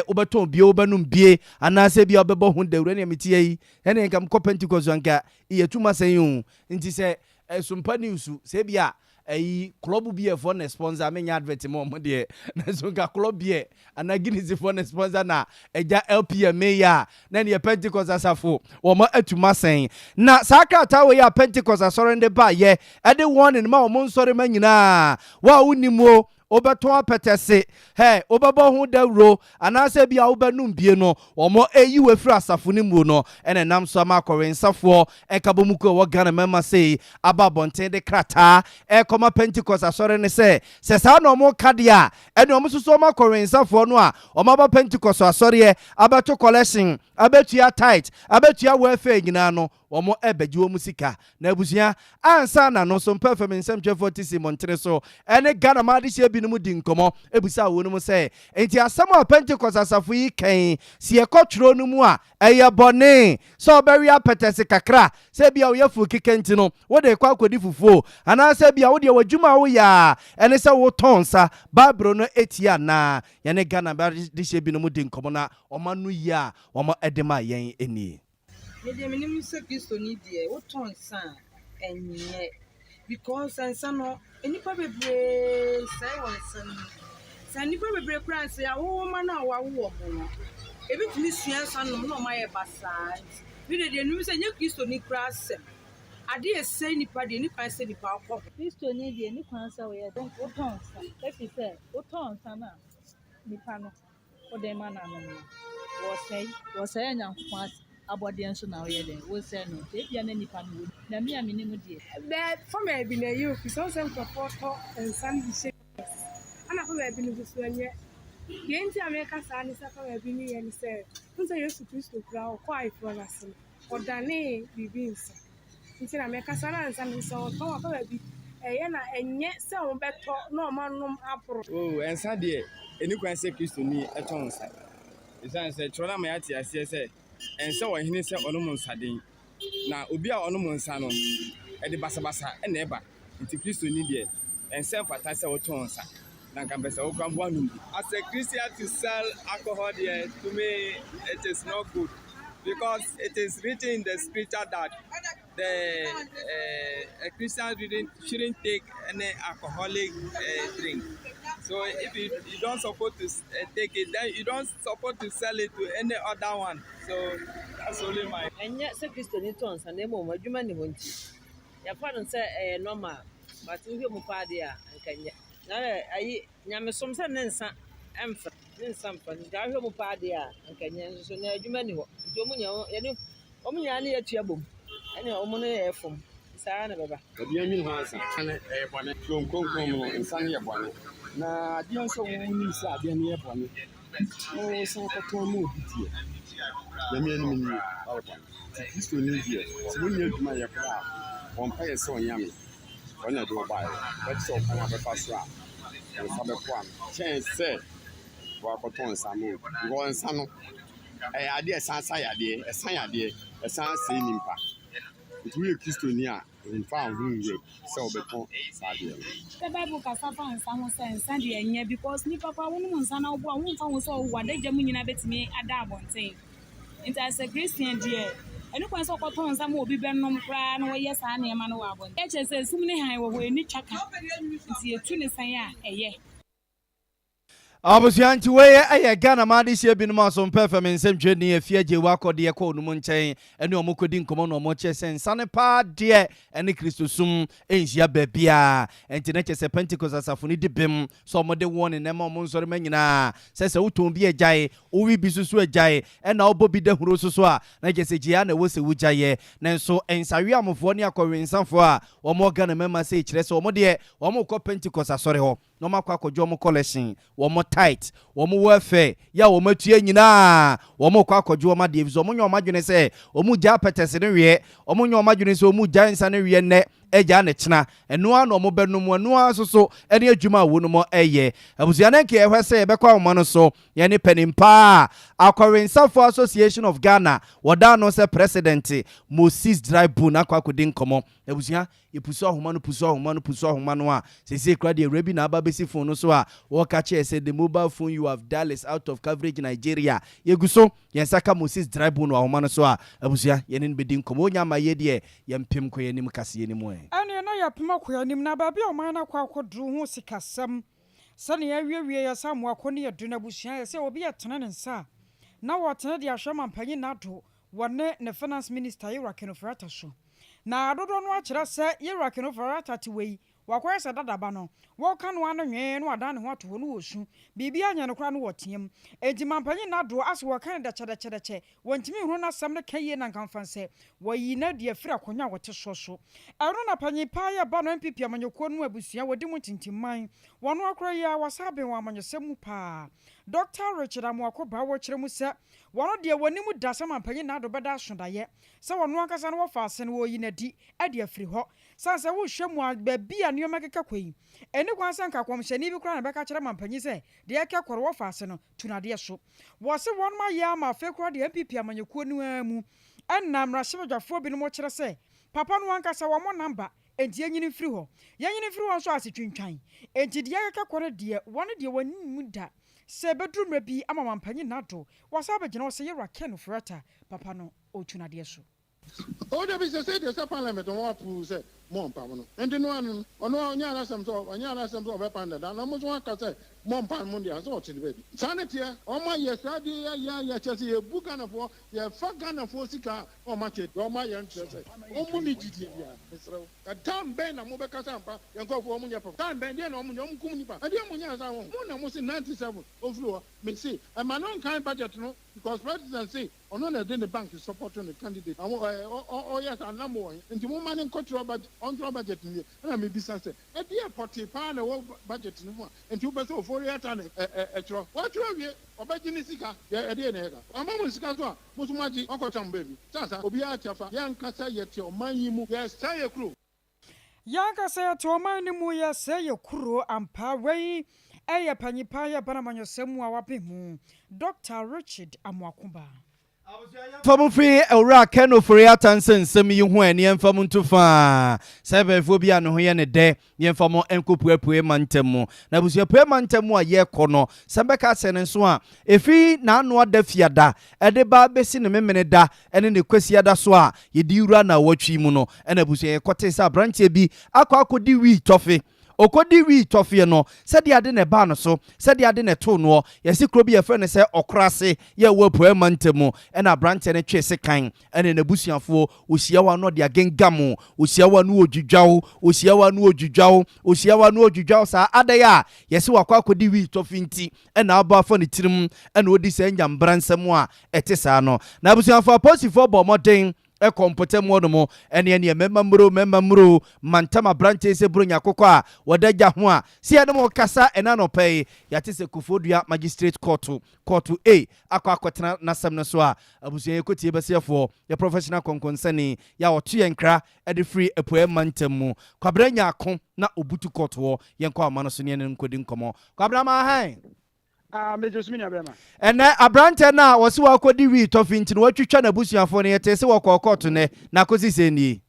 wobɛtɔn bie, wobɛnom bie anaasɛ bia wobɛbɔ ho dawuro ne metie yi ɛne nka mkɔ Pentecost anka yɛtum asɛn yi o. Nti sɛ Sompa News sɛ bi a ɛyi Club Beer foɔ na sponsor, menya advert mu ɔmo deɛ, nanso nka Club Beer anaa Guinness foɔ na sponsor na ɛgya LPM yi a na neɛ Pentecost asafo wɔn atuma sɛn. Na saa krataa wɔ yi a Pentecost asɔre de ba yɛ ɛde wɔn ne ma wɔn nsɔre ma nyinaa wo a wonim o. wobɛtɔn apɛtɛse, hɛ, wobɛbɔ ho dawuro, anaasɛ ebia wobɛnom bie no, wɔayi wo afiri asafo no mu no na ɛnam so ama akɔwensafoɔ nkabɔmukuo a ɛwɔ Ghana mmarima sei aba abɔnten de krataa rekɔma Pentecost asɔre no sɛ, sɛ saa na wɔka deɛ a, ɛnneɛ wɔn nso so wɔn akɔwensafoɔ no a wɔaba Pentecost asɔreɛ abɛto kɔlɛhyen, abɛtua tithe, abɛtua welfare nyinaa no, wɔrebɛgye wɔn sika. Na abusua, ansa na no, Sompa FM nsɛmtwerɛfoɔ te sii mmɔntene so ne Ghana mmaa adehyeɛ binom dii nkɔmmɔ bisaa wɔnom sɛ, Enti asɛm a Pentekoste asafo yi ka yi, sɛ yɛkɔ twerɛ no mu a, ɛyɛ bɔne sɛ wobɛwe apɛtɛse kakra, sɛ ebia wo yafunu keka nti no, wode rekɔ akɔdi fufuo, anaasɛ ebia wo deɛ w'adwuma a woyɛ ara ne sɛ wotɔn nsa, Bible no tia anaa? Yɛne Ghana mmaa adehyeɛ binom dii nkɔmmɔ na wɔn anoyie a wɔde maa yɛn nie. Me deɛ menim sɛ kristoni deɛ wotɔ nsa a ɛnyɛ because nsa no nnipa bebree sɛe wɔ nsa no mu. Sɛ nnipa bebree koraa nsɛe a wo mma no a wawo wɔn no ebi tumi sua nsa nom na wɔn ayɛ basaa nti me deɛ deɛ menim sɛ ɛnyɛ kristoni koraa asɛm. Adeɛ a ɛsɛe nnipa deɛ ɛni kwan sɛ nnipa kɔ ho. Kristoni deɛ ɛni kwan sɛ woyɛ dɛn wotɔ nsa ɛfiri sɛ wotɔ nsa no a nnipa no wode ma no anom no, wɔsɛe. Wɔsɛe Nyankopɔn abɔdeɛ nso na woyɛ dɛn? Wosɛe no. Nti ebia na nipa no wɔ Na me a mennim deɛ. Bɛ fa baabi na ɛyɛ ofi sɛ wohu sɛ nkurɔfoɔ tɔ nsa no de hyɛ gas ɛna fa baabi no nso so ɛnyɛ. Deɛ nti a meka saa ne sɛ fa baabi no yɛ ne sɛ wohu sɛ Yesu Kristo koraa ɔkɔɔ ayeforɔ no ase no ɔdanee biribi nsa. Nti na meka saa na nsa no sɛ wɔtɔn a fa baabi ɛyɛ na ɛnyɛ sɛ wɔbɛtɔ na wɔanom aboro. Oo, nsa deɛ, ɛnni kwan sɛ Kristoni tɔn nsa. Ɛsiane sɛ twerɛ no ama yɛate aseɛ sɛ, ɛnsɛ ɔhene sɛ ɔnom nsaden, na obi a ɔnom nsa no, ɛde basabasa na ɛba. Nti Kristoni deɛ, ɛnsɛ mfata sɛ wotɔn nsa, na anka mpɛ sɛ wo koraa mpo woanom bi. As a Christian to sell alcohol deɛ, to me it is not good because it is written in the scripture that the uh, a Christian shouldn't, shouldn't take any alcoholic uh, drink. So if you, you don't suppose to uh, take it, then you don't suppose to sell it to any other one. So that's only my. Ɛnyɛ sɛ Kristoni tɔ nsa na mmom adwuma nni hɔ nti. Yɛfa no sɛ ɛyɛ normal but wohwɛ mu paa deɛ a anka ɛnyɛ. Na ayi nyamesom sɛ ne nsa mfra ne nsa mfra nti wohwɛ mu paa deɛ a anka ɛnyɛ nso so na adwuma nni hɔ nti wɔn nyinaa yɛne wɔn nyinaa ne yɛtua bom ɛne wɔn ne yɛ fam saa na bɛba. Obiara nwene ho ansa. Nsa no ɛyɛ bɔne. Kurom kronkron mu no, nsa no yɛ bɔne. Na adeɛ nso a wonim sɛ adeɛ no yɛ bɔne na wosan kɔtɔn ma obi deɛ, Nyame anim nie, woayɛ bɔne. Nti Kristoni deɛ, sɛ wonni adwuma yɛ koraa a, bɔ mpaeɛ sɛ Onyame, ɔno na ɛde wo baeɛ, ɔbɛkyerɛ wo kwan a wobɛfa so a wo nsa bɛkɔ ano kyɛn sɛ woakɔtɔn nsa ama obi. Because nsa no, ɛyɛ adeɛ a ɛsan sa yadeɛ, ɛsa yadeɛ, ɛsan sɛe nipa. Nti woyɛ Kristoni a, mfa wo ho nwura mu sɛ wobɛtɔn saa adeɛ no. Sɛ bible kasa fa nsa ho sɛ nsa deɛ ɛnyɛ because nipa koraa wonom nsa na woboa womfa ho sɛ w'adagya mu nyinaa bɛtumi ada abɔnten. Nti as a Christian deɛ, ɛno kwan sɛ ɔkɔtɔn nsa ma obi bɛnom koraa na wɔyɛ saa nneɛma no wɔ abɔnten. Kyerɛ sɛ sum ne hann wɔ hɔ, ɛnni twaka, nti yɛtu ne sɛn a, ɛyɛ. Abusua nti wei yɛ Ghana man adehyeɛ binom a Sompa FM nsɛmtwerɛni Afia Gyewaa kɔdeɛ kɔ wɔnom nkyɛn ne wɔn kɔdi nkɔmmɔ na wɔn kyerɛ sɛ nsa no paa deɛ ɛne Kristosom nhyia baabiara nti na kyerɛ sɛ Pentecost asafo no di bem sɛ wɔde wɔn ne nɛma wɔn nsɔrema nyinaa sɛ sɛ wotɔn bi agyae Wowe bi nso so agyae, ɛna wobɔ bi dahuro nso so a, na kyerɛ sɛ gyae ara na ɛwɔ sɛ wogyaeɛ. Nanso nsaweamfoɔ ne akɔwensafoɔ a wɔwɔ Ghana mmarima sei kyerɛ sɛ wɔn deɛ wɔrekɔ Pentecost asɔre hɔ na wɔakɔ akɔgye wɔn kɔlɛhyen, wɔn tithe, wɔn welfare yɛ a wɔatua nyinaa, wɔrekɔ akɔgye wɔn adeɛ ɛfiri sɛ wɔnyɛ wɔn adwene sɛ wɔregyae apɛtɛse no weɛ, wɔnyɛ wɔn adwene sɛ wɔregyae nsa no weɛ nnɛ agyaa ne kyena, ɛno ara na wɔbɛnom, ɛno ara nso so ne adwuma a wɔnom yɛ. Abusua no nka yɛhwɛ sɛ yɛbɛkɔ ahoma no so Yɛne panin paa a Akɔwensafo Association of Ghana wɔda ano sɛ President Moses Drybone akɔ akɔdi nkɔmmɔ. Abusua, yɛpusu ahoma no, pusu ahoma no, pusu ahoma no a, seesei koraa deɛ awura bi na aba abɛsi phone no so a ɔreka kyerɛ yɛn sɛ the mobile phone you have dialed is out of coverage Nigeria. Yɛgu so, yɛn nsa ka Moses Drybone wɔ ahoma no so a, abusua, yɛne no bɛdi nkɔmmɔ. Ɔnya ama yɛ deɛ, yɛmpem kɔ yɛn anim kaseɛ no mu ɛ. Ɛnneɛ na yɛapem akɔ yɛn anim, na baabi a ɔman no akɔ akɔduru ho sikasɛm Sɛnea yɛawiewie yɛn sɛ amoako ne yɛn du no abusua yɛ sɛ obi retene ne nsa a na ɔretene de ahwɛ Mampanyin Nado wɔ ne ne Finance Minister Yewura Ken Ofori-Atta so. Na dodoɔ no ara kyerɛ sɛ Yewura Ken Ofori-Atta te wei, Wakɔyɛ sɛ dadaba no, wɔka no ara no nwee na wadan ne ho ato hɔ na ɔresu. Biribiara nyɛ no koraa na ɔreteam. Enti mampanyin Nado ase wɔka no dɛkyɛdɛkyɛdɛkyɛ, wɔntumi nhunu n'asɛm no ka yie na nka mfa nsɛ wɔayi no adi afiri akonnwa a ɔte soɔ so. Ɛno na panyin paa yɛ ba no NPP amanyɔkuo no mu abusua wɔdi mu ntintimman. Wɔn akora yi ara wɔsan ben wɔ amanyɔsɛm mu paa. Dɔkta Richard Amoako Baah kyerɛ mu sɛ wɔn deɛ wɔnnim da sɛ mampanyin Nado bɛda asodaeɛ sɛ wɔn ankasa no wɔfa ase no wɔreyi no adi de afiri hɔ. Sane sɛ wohwɛ mu a, baabi a nneɛma keka kɔ yi, enni kwan sɛ anka kɔmhyɛni bi koraa na ɛbɛka akyerɛ mampanyin sɛ deɛ ɛkɛ kɔ no wɔfa ase no, tu no adeɛ so. Wɔse wɔnom ayɛ ama afei koraa deɛ NPP amanyɔkuo no ara mu na mmarahyɛbadwafoɔ binom kyerɛ sɛ papa no ankasa wɔmmɔ number enti yɛnyini mfiri hɔ. Yɛnyini mfiri hɔ nso a ase twintwan. Enti deɛ ɛkeka kɔ no deɛ wɔn deɛ wɔnnim da sɛ ɛbɛduru mmerɛ bi ama mampanyin Nado wasan abɛgyina hɔ sɛ Yɛwura Ken Ofori-Atta papa no ɔretu no adeɛ so. Oh dabi sesei deɛ sɛ parliament no wɔn approve sɛ mo mpam no nti no ano no ɔno ɔnyɛ anasɛm sɛ ɔnyɛ anasɛm sɛ ɔbɛpam dada na mo nso aka sɛ mo mpam mo deɛ sɛ ɔte ne baabi saa ne teɛ wɔn ayɛ saa deɛ yɛ yɛ yɛ kyɛ sɛ yɛbu Ghanafoɔ yɛfa Ghanafoɔ sika a wɔn akyɛ deɛ wɔn ayɛ nkyerɛ sɛ wɔn mu ne gyidie biara mesrɛ wo na time bɛn na mo bɛka sɛ ampa yɛn nkurɔfoɔ wɔn nyɛ papa time bɛn deɛ na wɔn nyɛ wɔn kum nipa ɛdeɛ mo nyɛ saa wɔn mo na mo se 97 ɔmfiri hɔ mese ɛma no nkan budget no because president se Ɔno na ɛde ne bank support ne candidate na ɔyɛ saa na mowɔ he? Nti momma no nkɔtwerɛ budget, ɔntwerɛ budget no wie. Ɛna mebisa sɛ, ɛdeɛn pɔtee paa na ɛwɔ budget no mu a nti wopɛ sɛ Ofori Atta na ɛtwerɛ? Watwerɛ awie, ɔbɛgye ne sika, deɛ ɛdeɛn na ɛka? Wamma mo sika nso a, mo nso moagye, moakɔtwa mo baabi. Saa saa, obiara kyɛfa. Yɛn ankasa yɛte ɔman yi mu, yɛresɛe yɛn kuro. Yɛn ankasa yɛte ɔman no mu, yɛsɛe yɛn kuro ampa. Wei yɛ panyin paa yɛ ban amanyɔsɛm mu a waben mu, Dɔkta Richard Amoako Baah. Yɛmfa mo mfiri Owura Ken Ofori-Atta nsɛnsɛm yi ho ɛ ne yɛmfa mo nto fa sɛ bɛɛfoɔ bi a ne ho yɛ ne dɛ ne yɛmfa mo nkɔ Puepue mantam mu. Na abusua Pue mantam mu a yɛrekɔ no, sɛ mbɛka asɛ no nso a, ɛfiri n'ano ada fiada de ba bɛsi ne memeneda ne ne Kwasiada so a yɛdi wura nnawɔtwe yi mu no, ɛna abusua yɛkɔtee sɛ aberanteɛ bi akɔ akɔdi wii tɔfe. Ɔkɔdi wii tɔfeɛ no, sɛdeɛ ade na ɛbaa no so, sɛdeɛ ade na ɛtoo noɔ, yɛse kuro bi yɛfrɛ no sɛ Ɔkorase yɛ ɛwɔ Apueɛ mantam mu, ɛna aberanteɛ no twee sekan ɛne n'abusuafoɔ, ɔhyia wo a na ɔde agengam wo, ɔhyia wo a na ɔdwidwa wo, ɔhyia wo a na ɔdwidwa wo, ɔhyia wo a na ɔdwidwa wo saa, adɛn a yɛse wakɔ akɔdi wii tɔfe nti ɛna abɔ afa ne tirim ɛna ɔdi saa nyambra nsɛm a ɛte saa no. Na abusuafoɔ apolisifoɔ bɔɔ mmɔden kɔɔ mpɔtam hɔ nom ɛne ɛneɛ mɛma mmuro mɛma mmuro mantam aberanteɛ yi sɛ Buronya akokɔ a wɔda gya ho a sɛ yɛne mo rekasa ɛna anɔpa yi yɛate sɛ Koforidua Magistrate Kɔɔto Kɔɔto A akɔ akɔtena n'asɛm no so a abusua yɛkɔtie bɛseɛfoɔ yɛ professional kɔnkɔnsani yɛ a ɔto yɛn nkra de firi Apueɛ mantam mu Kwabena Nyarko na ɔbutu kɔɔto hɔ yɛnkɔ ahoma no so ne yɛne no nkɔdi nkɔmmɔ Kwabena Mahan. Ah, megye so me nua bɛrima. Ɛnɛ, aberanteɛ no a wɔse wakɔdi wii tɔfe nti no watwitwa n'abusuafoɔ no, yɛtee se wɔkɔɔ kɔɔto nnɛ, na akosi sɛn nie?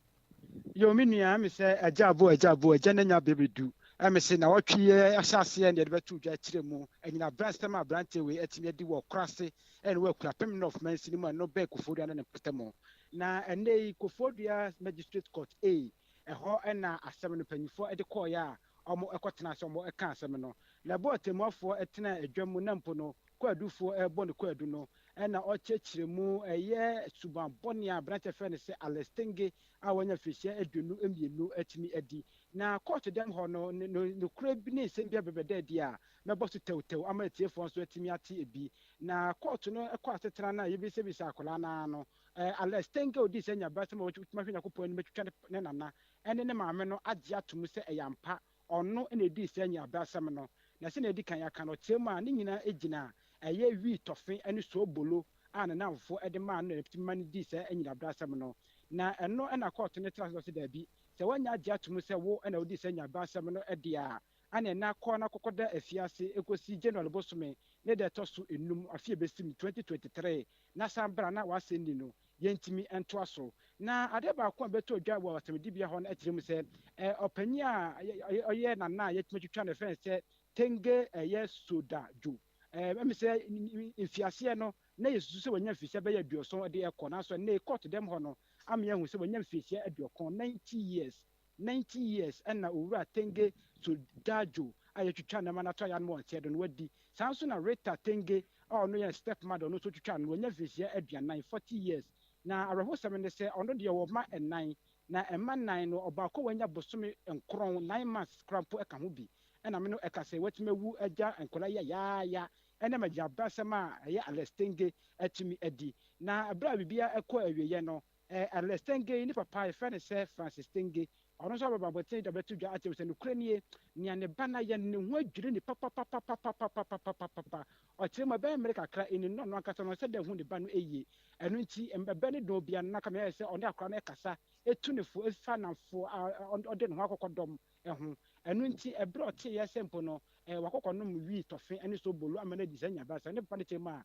Yoo me nua, ɛme sɛ agya abo agya abo agya n'anya bɛbɛdu, ɛme se nawɔtwe yi ahyɛaseɛ na yɛde bɛto dwa akyerɛ mu anyina abransɛm a aberanteɛ wei atumi adi wɔ Korase ɛne wɔ Akuapem North mansini mu a ɛno bɛn Koforidua ne ne mpɔtamu. Na ɛnnɛ yi Koforidua Magistrate Court A ɛhɔ na asɛm no mpanyinfoɔ de kɔɔeɛ a wɔkɔtenaa ase wɔkaa asɛm no. Na ɛberɛ a ɔtɛmmuafoɔ tenaa adwa mu na mpo no kwadufoɔ rebɔ no kwaadu no, ɛna ɔkyerɛkyerɛ mu ɛyɛ suban bɔne a aberanteɛ frɛ no sɛ Alex Tenge a wanya mfirihyia 22 atumi adi. Na kɔɔto dɛm hɔ no, nokorɛ bi ne nsɛm bi abɛbɛda adi a mɛbɔ so tɛwtɛw ama atiefoɔ nso atumi ate bi. Na kɔɔto no kɔ asetena no a yɛbisabisa akwadaa no ara no, Alex Tenge a ɔdii saa nyabrasɛm a watumi ahwɛ Nyankopɔn anim atwitwa ne nana ne ne maame no agye atom sɛ ɛyɛ ampa ɔno na edii saa nyabrasɛm no. Na sɛnea yɛadi kan aka no, ɔteɛ mu a ne nyinaa gyina ɛyɛ wii tɔfe ne soobolo a ne nnamfo de maa no na etumi ma no dii saa nyinabrasɛm no. Na ɛno na kɔɔto no traa ase na ɔse dabi, sɛ woanya agye atom sɛ wo na wodii saa nyabrasɛm no de a, ɛne na kɔ na kɔkɔda afiase kosi January bosome ne da ɛtɔ so nnum afe a ebesim, 2023, na san bra na w'asɛnni no yɛntumi ntoa so. Na adeɛ baako a ɛbɛtɔ dwa wɔ asɛmdibea hɔ no kyerɛ mu sɛ, ɔpanin a ɔyɛ nana a yɛatumi atwitwa no yɛfrɛ no sɛ Tenge ɛyɛ Soda Dwo. Ɛmi sɛ mfiaseɛ no na yɛsusu sɛ wanya mfirihyia bɛyɛ 70 de ɛkɔ, nanso ɛnnɛ yi kɔɔto dɛm hɔ no ama yɛahu sɛ wanya mfirihyia 90, 90 years. 90 years na Owura Tenge Sodajo a yɛatwitwa ne ma no ato ayanom wɔ nseɛ do no wadi. Saa nso na Rita Tenge a ɔno yɛ step mother ɔno nso twitwa no, wanya mfirihyia 40, 40 years. Na awerɛhosɛm ne sɛ ɔno deɛ ɔwɔ mma nnan. Na mma nnan no, ɔbaako a wanya bosome nkron, nine months, koraa mpo ka ho bi. Ɛna me no ɛka sɛ watumi awu agya nkwadaa yi yayaaya ɛnam agyinabrasɛm a ɛyɛ Alex Tenge atumi adi. Na berɛ a biribiara kɔɔ awieɛ no, Alex Tenge yi ne papa a yɛfrɛ no sɛ Francis Tenge, ɔno nso aba abɔnten de abɛto dwa akyerɛ mu sɛ nokorɛ nie, nea ne ba no ayɛ no, ne ho adwiri no papapapapapapapapa. Ɔkyerɛ mu ɛbɛyɛ mmere kakra ni no na ɔno ankasa no ɔnsɛ da nhu ne ba no yie. Ɛno nti, ɛberɛ ne dɔn biara no na kame ayɛ sɛ ɔne akwadaa no rekasa, tu no fo, fa nnamfo a ɔde ne ho akɔkɔdɔm ho. Ɛno nti, ɛberɛ a ɔteeɛ sɛ mpo no wakɔkɔnom wii tɔfe ne sobolo ama no adi saa nyabrasɛm no, ne papa no kyerɛ mu a,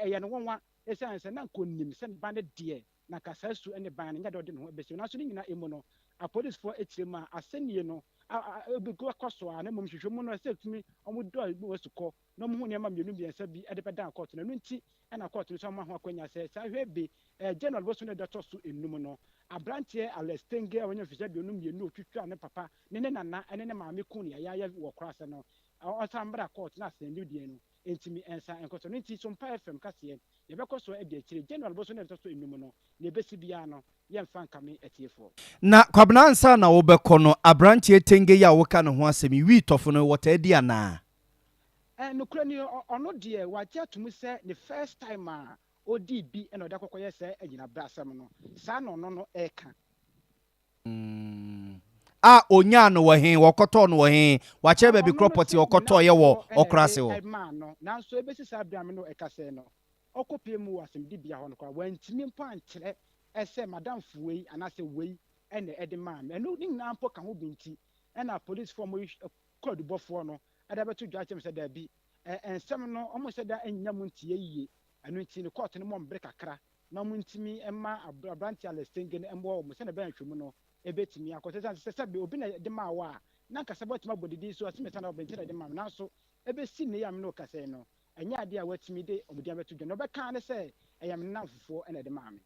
ɛyɛ no nwanwa esiane sɛ na anka ɔnim sɛ ne ba no deɛ na anka saa su ne ban no nyɛ deɛ ɔde ne ho bɛsi mu. Nanso ne nyinaa mu no, apolisifoɔ kyerɛ mu a asɛnnie no bɛgu akɔ so ara, na mmom nhwehwɛmu no ɛsɛ sɛ ɛtumi wɔdɔ mu asukɔ na wɔhu nneɛma mmienu mmiɛnsa bi de bɛdan kɔɔto no. Ɛno nti na kɔɔto no nso ama ho akwanya sɛ saa hwɛ bi. January bosome no da ɛtɔ so nnum no, aberanteɛ Alex Tenge a wanya mfirihyia 52 a ɔtwitwaa ne papa ne ne nana ne ne maame kuu no yayaaya wɔ Kurase no, ɔnsan mmra kɔɔto na asɛnnidie no ntumi nsan nkɔ so. Ɛno nti Sompa FM kaseɛ, yɛbɛkɔ so adi akyire. January bosome no da ɛtɔ so nnum no, nea ɛbɛsi biara no, yɛmfa nkame atiefoɔ. Na Kwabena ansa na wobɛkɔ no, aberanteɛ Tenge yi a woka ne ho asɛm yi, wii tɔfo no wɔtaa di anaa? Eh nokorɛ ni ɔno deɛ wagye atom sɛ ne first time a ɔdii bi na ɔde akɔkɔyɛ saa anyinabrɛ asɛm no, saa na ɔno no ɛreka. A ɔnyaa no wɔ he? Wɔkɔtɔɔ no wɔ he? Wakyerɛ baabi Ɔno korɔ no pɔtee se ne ɔkɔtɔeɛ wɔ nnamfoɔ na ɔkorase ɛde hɔ. maa no, nanso ɛbɛsi saa berɛ a me ne wo ɛkasa yi no, ɔkɔpue mu wɔ asɛmdibea hɔ no koraa, wantumi mpo ankyerɛ sɛ m'adamfo wei anaasɛ wei na ɛde maa me. Ɛno ne nyinaa mpo ka ho bi nti na apolisifoɔ a wɔhwɛ kwaadubɔfoɔ no de abɛto dwa akyerɛ me sɛ daabi, nsɛm no wɔnhyɛ da nnya mu nteɛ yie, ɛno nti no kɔɔto no mmɔ wɔn bere kakra na wɔntumi mma aberanteɛ Alex Tenge no mmoa wɔn sɛdeɛ ɛbɛyɛ a nhwɛmu no bɛtumi akɔ so. Ɛsiane sɛ sɛbe obi na ɛde maa wo a, na anka sɛ woatumi abɔ ne din so asimesa na ɔbɛnti na ɛde maa me, nanso ɛbɛsi nnɛ yi a me ne wo kasa yi no, ɛnyɛ adeɛ a wɔatumi de wɔn din abɛto dwa. Nea ɔbɛka ara ne sɛ ɛyɛ me nnamfofoɔ na ɛde maa me.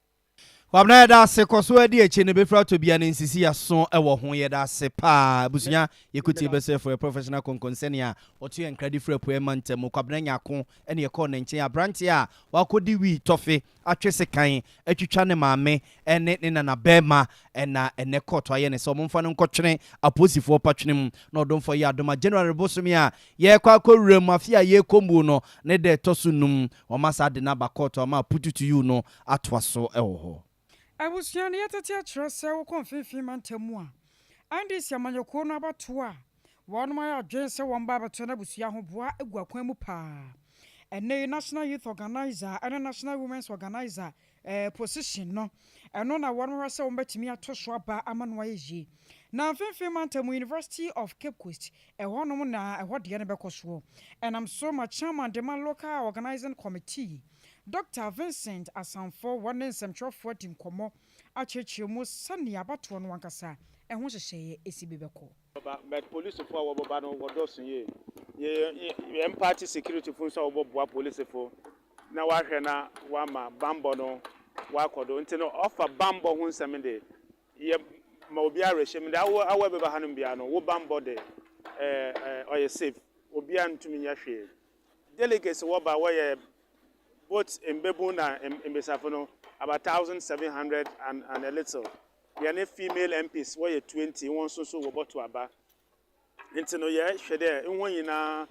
Kwabena yɛda ase kɔ so adi akyi no bɛfiri atɔ bia no nsisi yaso wɔ ho yɛda ase paa abusua yɛkɔtie bɛsɛ for a professional kɔnkɔnsɛne a ɔto yɛn nkra de firi apueɛ mantam mu Kwabena Nyarko ne yɛkɔɔ ne nkyɛn aberanteɛ a wakɔdi wii tɔfe atwe sekan atwitwa ne maame ne ne nana bɛɛma na ɛnɛ kɔɔto ayɛ ne sɛ ɔmomfa no nkɔtwene apolisifoɔ patwene mu na ɔdomfoɔ yɛ adom a January bosome a yɛrekɔ akɔwura mu afe a yɛrekɔ mu no ne da ɛtɔ so num wɔma saa de no aba kɔɔto ama apututuyiw no atoa so wɔ hɔ. Abusua no yɛtete akyerɛ sɛ wokɔ mfinfin mantam mu a, NDC amanyɔkuo no abatoɔ a wɔnom ayɛ adwene sɛ wɔn ba abɛtoa no abusua ahoboa gu akwan mu paa. Ɛnnɛ yi National Youth Organiser ne National Women's Organiser position no, ɛno na wɔnom hwɛ sɛ wɔn bɛtumi ato so aba ama no ayɛ yie. Na mfinfin mantam mu University of Cape Coast, ɛhɔnom na ɛhɔ deɛ no bɛkɔ soɔ. Ɛnam so ma Chairman de ma Local Organising Committee, Dɔkta Vincent Asanfo wɔ ne nsɛmtwerɛfoɔ adi nkɔmmɔ akyerɛkyerɛ mu sɛnea abatoɔ no ankasa ho nhyehyɛeɛ si bi bɛkɔ. Wɔbɛba, but polisifo a wɔbɛba no wɔdɔɔso yie. Yɛ yɛn party securityfo nso a wɔbɛboa polisifo na wɔahwɛ na wɔama bambɔ no wɔakɔ do. Nti no ɔfa bambɔ ho nsɛm de, yɛ ma obiara awerɛhyɛmu dɛ awo awo a ɛbɛba hanom biara no, wo bambɔ de ɛɛ ɔyɛ safe, obiara ntumi nyɛ hwee. Delegates wɔba wɔyɛ both mbabun na mbasiafo no about 1,700 and a little. Yɛne female MPs wɔyɛ 20 hɔn so so wɔbɔto aba. Ntsi no yɛhwɛ dɛ hɔn nyina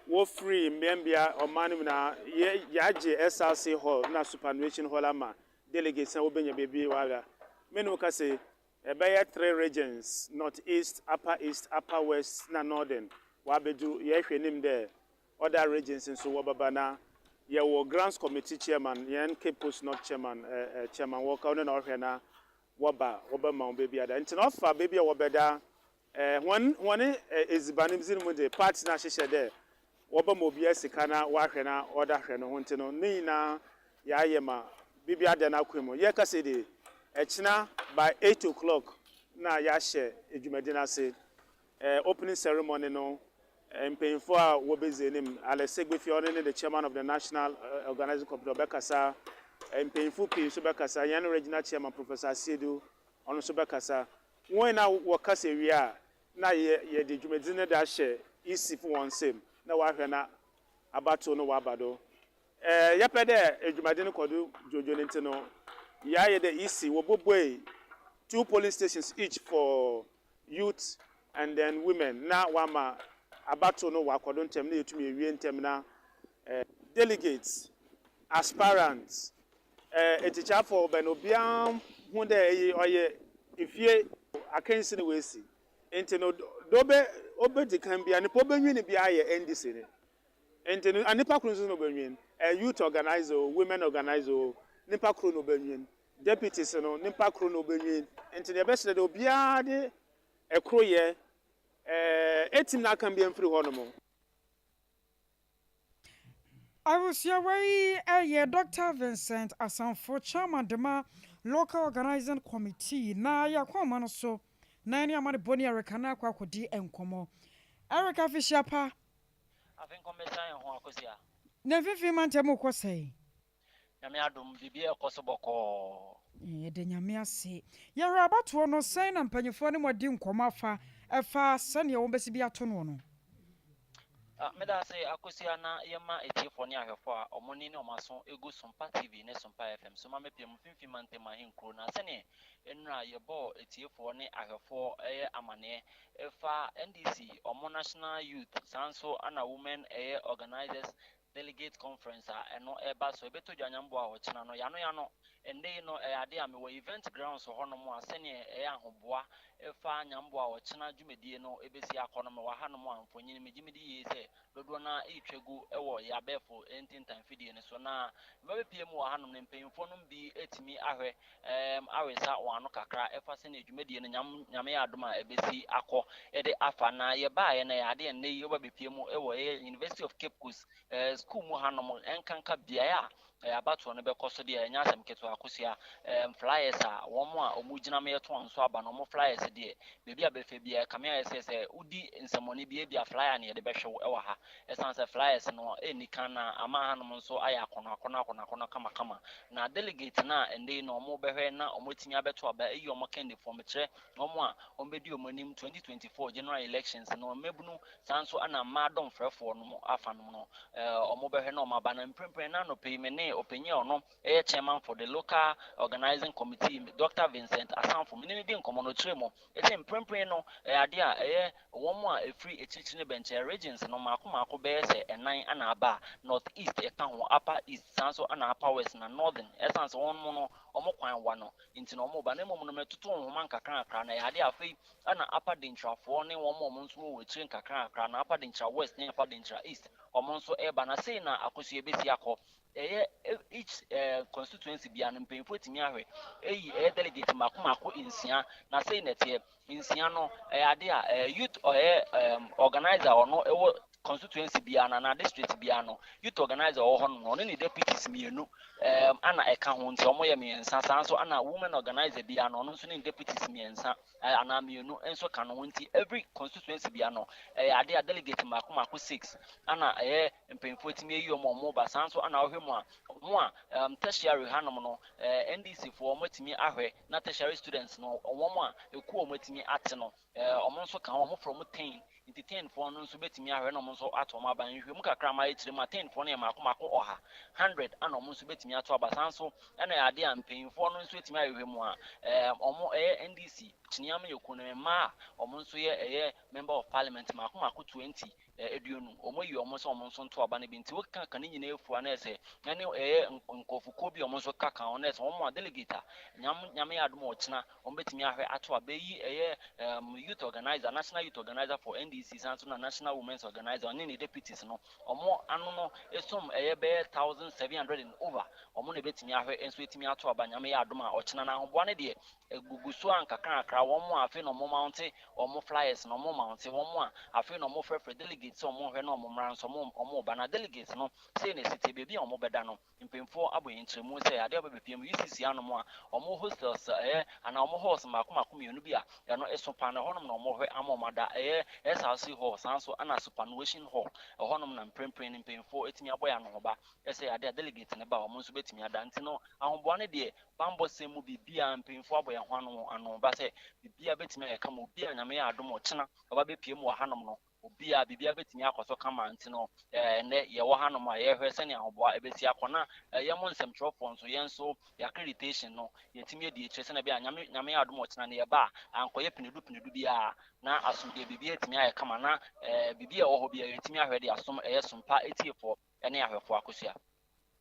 wofri mbeambea ɔman no mu nyina yɛ yɛagye SRC hall na superannuation hall ama delegates na wobenya beebi wɔada. Me no kase ɛbɛyɛ three regions, North East, Upper East, Upper West na Northern wɔabedu. Yɛhwɛ enyim dɛ other regions nso wɔbɛba na yɛwɔ Grants Committee chairman, hɛn Cape Coast North chairman, Chairman Walker, ɔno na ɔhwɛ na wɔba wɔbɛma hɔn beebi ada. Ntsi na ɔfa beebi a wɔbɛda, hɔn hɔn edziban dzi no mu dze, party no ahyehyɛ dɛ wɔbɛma obiara sika na ɔahwɛ na ɔda hwɛ no ho ntsi no, ne nyina yɛayɛ ma biribi ada n'akwan mu. Yɛrekasa yi de, ɛkyena by 8 o'clock na yɛahyɛ dwumadzi no ase. Opening ceremony no, mpanyimfo a wobedzi enyim, Alex Segbefia, ɔno ne the chairman of the National Organising Committee, ɔbɛkasa. Mpanyimfo pii nso bɛkasa. Hɛn regional chairman, Professor Asiedu, ɔno nso bɛkasa. Hɔn nyinaa wɔkasa wie a, na yɛde dwumadzi no de ahyɛ EC fo hɔn nsam na wɔahwɛ na abatow no wɔaba do. Yɛpɛ dɛ dwumadzi no kɔ do dwodwo no ntsi no, yɛayɛ dɛ EC wɔbɔbuei Two polling stations each for youth and then women na wɔama abatow no wɔakɔ do ntsɛm na yeetum ewie ntsɛm na delegates, aspirants, etsikyafo bɛn obiara hu dɛ eyi ɔyɛ efie akansi na woesi ntsi no dɛ obe obedzi kan biara nyimpa obenwin biara yɛ NDC ni. Ntsi no nyimpa kor nso na obenwin, youth organiser o, women organiser o, nyimpa kor na obenwin. Deputies no, nyimpa kor na obenwin. Ntsi no yɛbɛserɛ dɛ obiara de koroyɛ etsim n'aka bi mfir hɔnom. Abusua wei yɛ Dɔkta Vincent Asamfo, Chairman de ma Local Organising Committee na yɛakɔ ɔma no so na yɛne amanebɔ ni Erica no akɔ akɔdi nkɔmmɔ. Erica Afihyia pa. Afe nkɔmmɛsan yɛn ho Akosua. Na mfimfini mantam rekɔ sɛn? Nyame adom, biribiara rekɔ so bɔkɔɔ. Yɛda Nyame ase. Yɛhwɛ abatoɔ no, sɛn na mpanyinfoɔ ne mo adi nkɔmmɔ afa ɛfa sɛdeɛ wɔn bɛsi bi ato noɔ no? Meda ase Akosua na yɛma atiefoɔ ne ahwɛfoɔ a wɔn ani ne wɔn aso gu Sompa TV ne Sompa FM so ma mɛpue mo mfimfini mantam ahenkuro na sɛdeɛ nnora yɛbɔɔ atiefoɔ ne ahwɛfoɔ ɛyɛ amaneɛ ɛfa NDC wɔn National Youth saa nso na Women ɛyɛ Organizers Delegate Conference a ɛno ɛreba so, ɛbɛtɔ dwa nyamboa a ɔkyena no, yano yano. Ɛnnɛ yi no, ɛyɛ adeɛ a mewɔ event grounds hɔnom a sɛdeɛ ɛyɛ ahoboa ɛfa nyamboa a ɔkyena dwumadie no ɛbɛsi akɔ no, mewɔ hanom a mfonyin megye medi yie sɛ dodoɔ no ara ɛretwa gu wɔ yɛn abɛɛfo ntintan fidie no so. Na meba bɛpie mu wɔ hanom no, mpanyinfoɔ nom bi atumi ahwɛ ɛɛm awesa wɔn ano kakra ɛfa sɛdeɛ dwumadie no nyam Nyame yɛ adom a ɛbɛsi akɔ ɛde afa. Na yɛbaeɛ no ɛyɛ adeɛ a nnɛ yi woba bɛpie mu wɔ ɛyɛ University of Cape Coast ɛɛ school mu hanom ɛnkanka beaeɛ a ɛɛ abatoɔ no bɛkɔ so deɛ ɛnyɛ asɛm ketewa akosua ɛɛm flyers a wɔn a wɔn gyina ma yɛto wɔn so aba no wɔn flyers deɛ baabi a bɛfɛ biara ɛkame ayɛ sɛ sɛ wodi nsɛmmɔne bi ebi a flyer na yɛde bɛhwɛ wo ɛwɔ ha Ɛsiane sɛ flyers no nni kan na ama hanom nso ayɛ akɔnnɔ akɔnnɔ akɔnnɔ akɔnnɔ kamakama. Na delegate no a ɛnnɛ yi no wɔbɛhwɛ na wɔatumi abɛto aba ayi wɔn akandifoɔ, mekyerɛ wɔn a wɔbɛdi wɔn anim 2024 general elections no, mmabunu saa nso na mmaa dɔmfrɛfoɔ no afa nom no, wɔbɛhwɛ na wɔaba. Na mprempren na anɔpa yi me ne ɔpanyin a ɔno yɛ chairman for the local organizing committee, Doctor Vincent Asanfo, me ne no di nkɔmmɔ na ɔkyerɛɛ mu sɛ mprempren no ɛyɛ adeɛ a ɛyɛ Wɔn a ɛfiri akyirikyiri ne bɛnkyɛɛ regions no mmaako mmaako bɛyɛ sɛ ɛnan na aba a, North East ka ho, Upper East, saa nso na Upper West na Northern, ɛsiane sɛ wɔn no wɔn kwan wa no nti na wɔreba, na mmom no metoto nhoma nkakrankakra na ɛyɛ adeɛ a afei na Upper Denkyirafoɔ ne wɔn a wɔn nso wɔ akyire nkakrankakra na Upper Denkyira West ne Upper Denkyira East wɔn nso reba, na sei na akosua bɛsi akɔ. Ɛyɛ each constituency biara no mpanyinfoɔ atumi ahwɛ eyi ɛyɛ delegate mmaako mmaako nsia na sei na ɛteɛ nsia no ɛyɛ ade a ɛyɛ youth ɔyɛ ɛɛm organizer ɔno ɛwɔ constituency biara no anaa district biara no youth organizer ɔwɔ hɔ no ɔne ne deputies mmienu ɛɛm ana ɛka ho nti wɔn yɛ mmiɛnsa saa nso ana women organizer biara no ɔno nso ne deputies mmiɛnsa anaa mmienu nso ka no ho nti every constituency biara no ɛyɛ ade a delegate mmaako mmaako six ana ɛyɛ mpanyinfoɔ atumi ayi wɔn a wɔn ba saa nso ana ɔhwɛ mu a wɔn a um, tertiary hanom no eh, NDC foɔ wɔn atumi ahwɛ na tertiary students no wɔn a ekuo wɔn atumi ate no eh, wɔn nso ka ho wɔn frɛ wɔn ten nti ten foɔ no nso bɛtumi ahwɛ na wɔn nso ato wɔn aba nhwehwɛmu kakra ma akyerɛ mu a ten foɔ no yɛ mako mako ɔha hundred ana wɔn nso bɛtumi ato aba saa nso ɛna yɛ adeɛ a mpanyinfoɔ no nso atumi ahwehwɛ mu a eh, wɔn ɛyɛ NDC kyiniama yɛ kuo no mmaa a wɔn nso yɛ ɛyɛ member of parliament mako mako 20 20, wɔayi wɔn sɛ wɔn nso nto aba no bi. Nti wokeka ka ne nyinaa fua na ɛsɛ ɛne ɛyɛ nkurɔfokuo bi a wɔn nso ka ka ho na ɛsɛ wɔn a delegate a nyam nyame yɛ adom a ɔkyena wɔn bɛtumi ahwɛ ato aba yi ɛyɛ um, youth organizer national youth organizer for NDC san so na national women's organizer ɔne ne deputies no wɔn ano no esum ɛyɛ bɛyɛ 1700 and over wɔn na ɛbɛtumi ahwɛ nso ɛtumi ato aba nyame yɛ adom a ɔkyena na ahoboa no deɛ Egugu so ara nkakrankakra, wɔn a afei na wɔmounte wɔn flyers no, wɔmounte, wɔn a afei na wɔfrɛfrɛ delegates sɛ wɔnhwɛ na wɔmmra nso, wɔreba. Na delegates no, sei na ɛsi teɛ, baabi a wɔbɛda no, mpanyimfoɔ abɔ yɛn nkyerɛmu sɛ adeɛ a wɔbɛbɛpue mu, UCC anom a, wɔn hostels ɛyɛ, anaa wɔn halls mmaako mmaako mmienu bi a ɛno ɛso paa no, ɛhɔnom na wɔhwɛ ama wɔada, ɛyɛ SRC hall, saa nso ɛna superannuation hall, ɛhɔnom na mprempren no mpanyimfoɔ atumi abɔ yɛn anohoba sɛ adeɛ a delegates no ba a, wɔn nso bɛtumi ada. Nti no, ahoboa no deɛ, Bammɔ sɛm mu biribiara mpanyinfoɔ abɔ yɛn ho ano ano ba sɛ biribiara bɛtumi ayɛ kama obi a Nyame yɛ adom ɔkyena ɔba bɛpue mu wɔ hanom no. obiara biribiara bɛtumi akɔ so kama nti no ɛnnɛ yɛwɔ hanom a yɛrehwɛ sɛnea ahoboa ɛbɛsi akɔ na yɛn mo nsɛmtwerɛfoɔ nso yɛn nso yɛ accreditation no yɛtumi adi akyire sɛnea ɛbɛyɛ a Nyame Nyame adom ɔkyena no yɛba a ankɔyɛ pinedu pinedu biara na asomdwoeɛ biribiara atumi ayɛ kama na biribi a ɛwɔ hɔ biara yɛtumi ahwɛ de asom ɛyɛ som pa atiefoɔ ne ahwɛfoɔ akosua.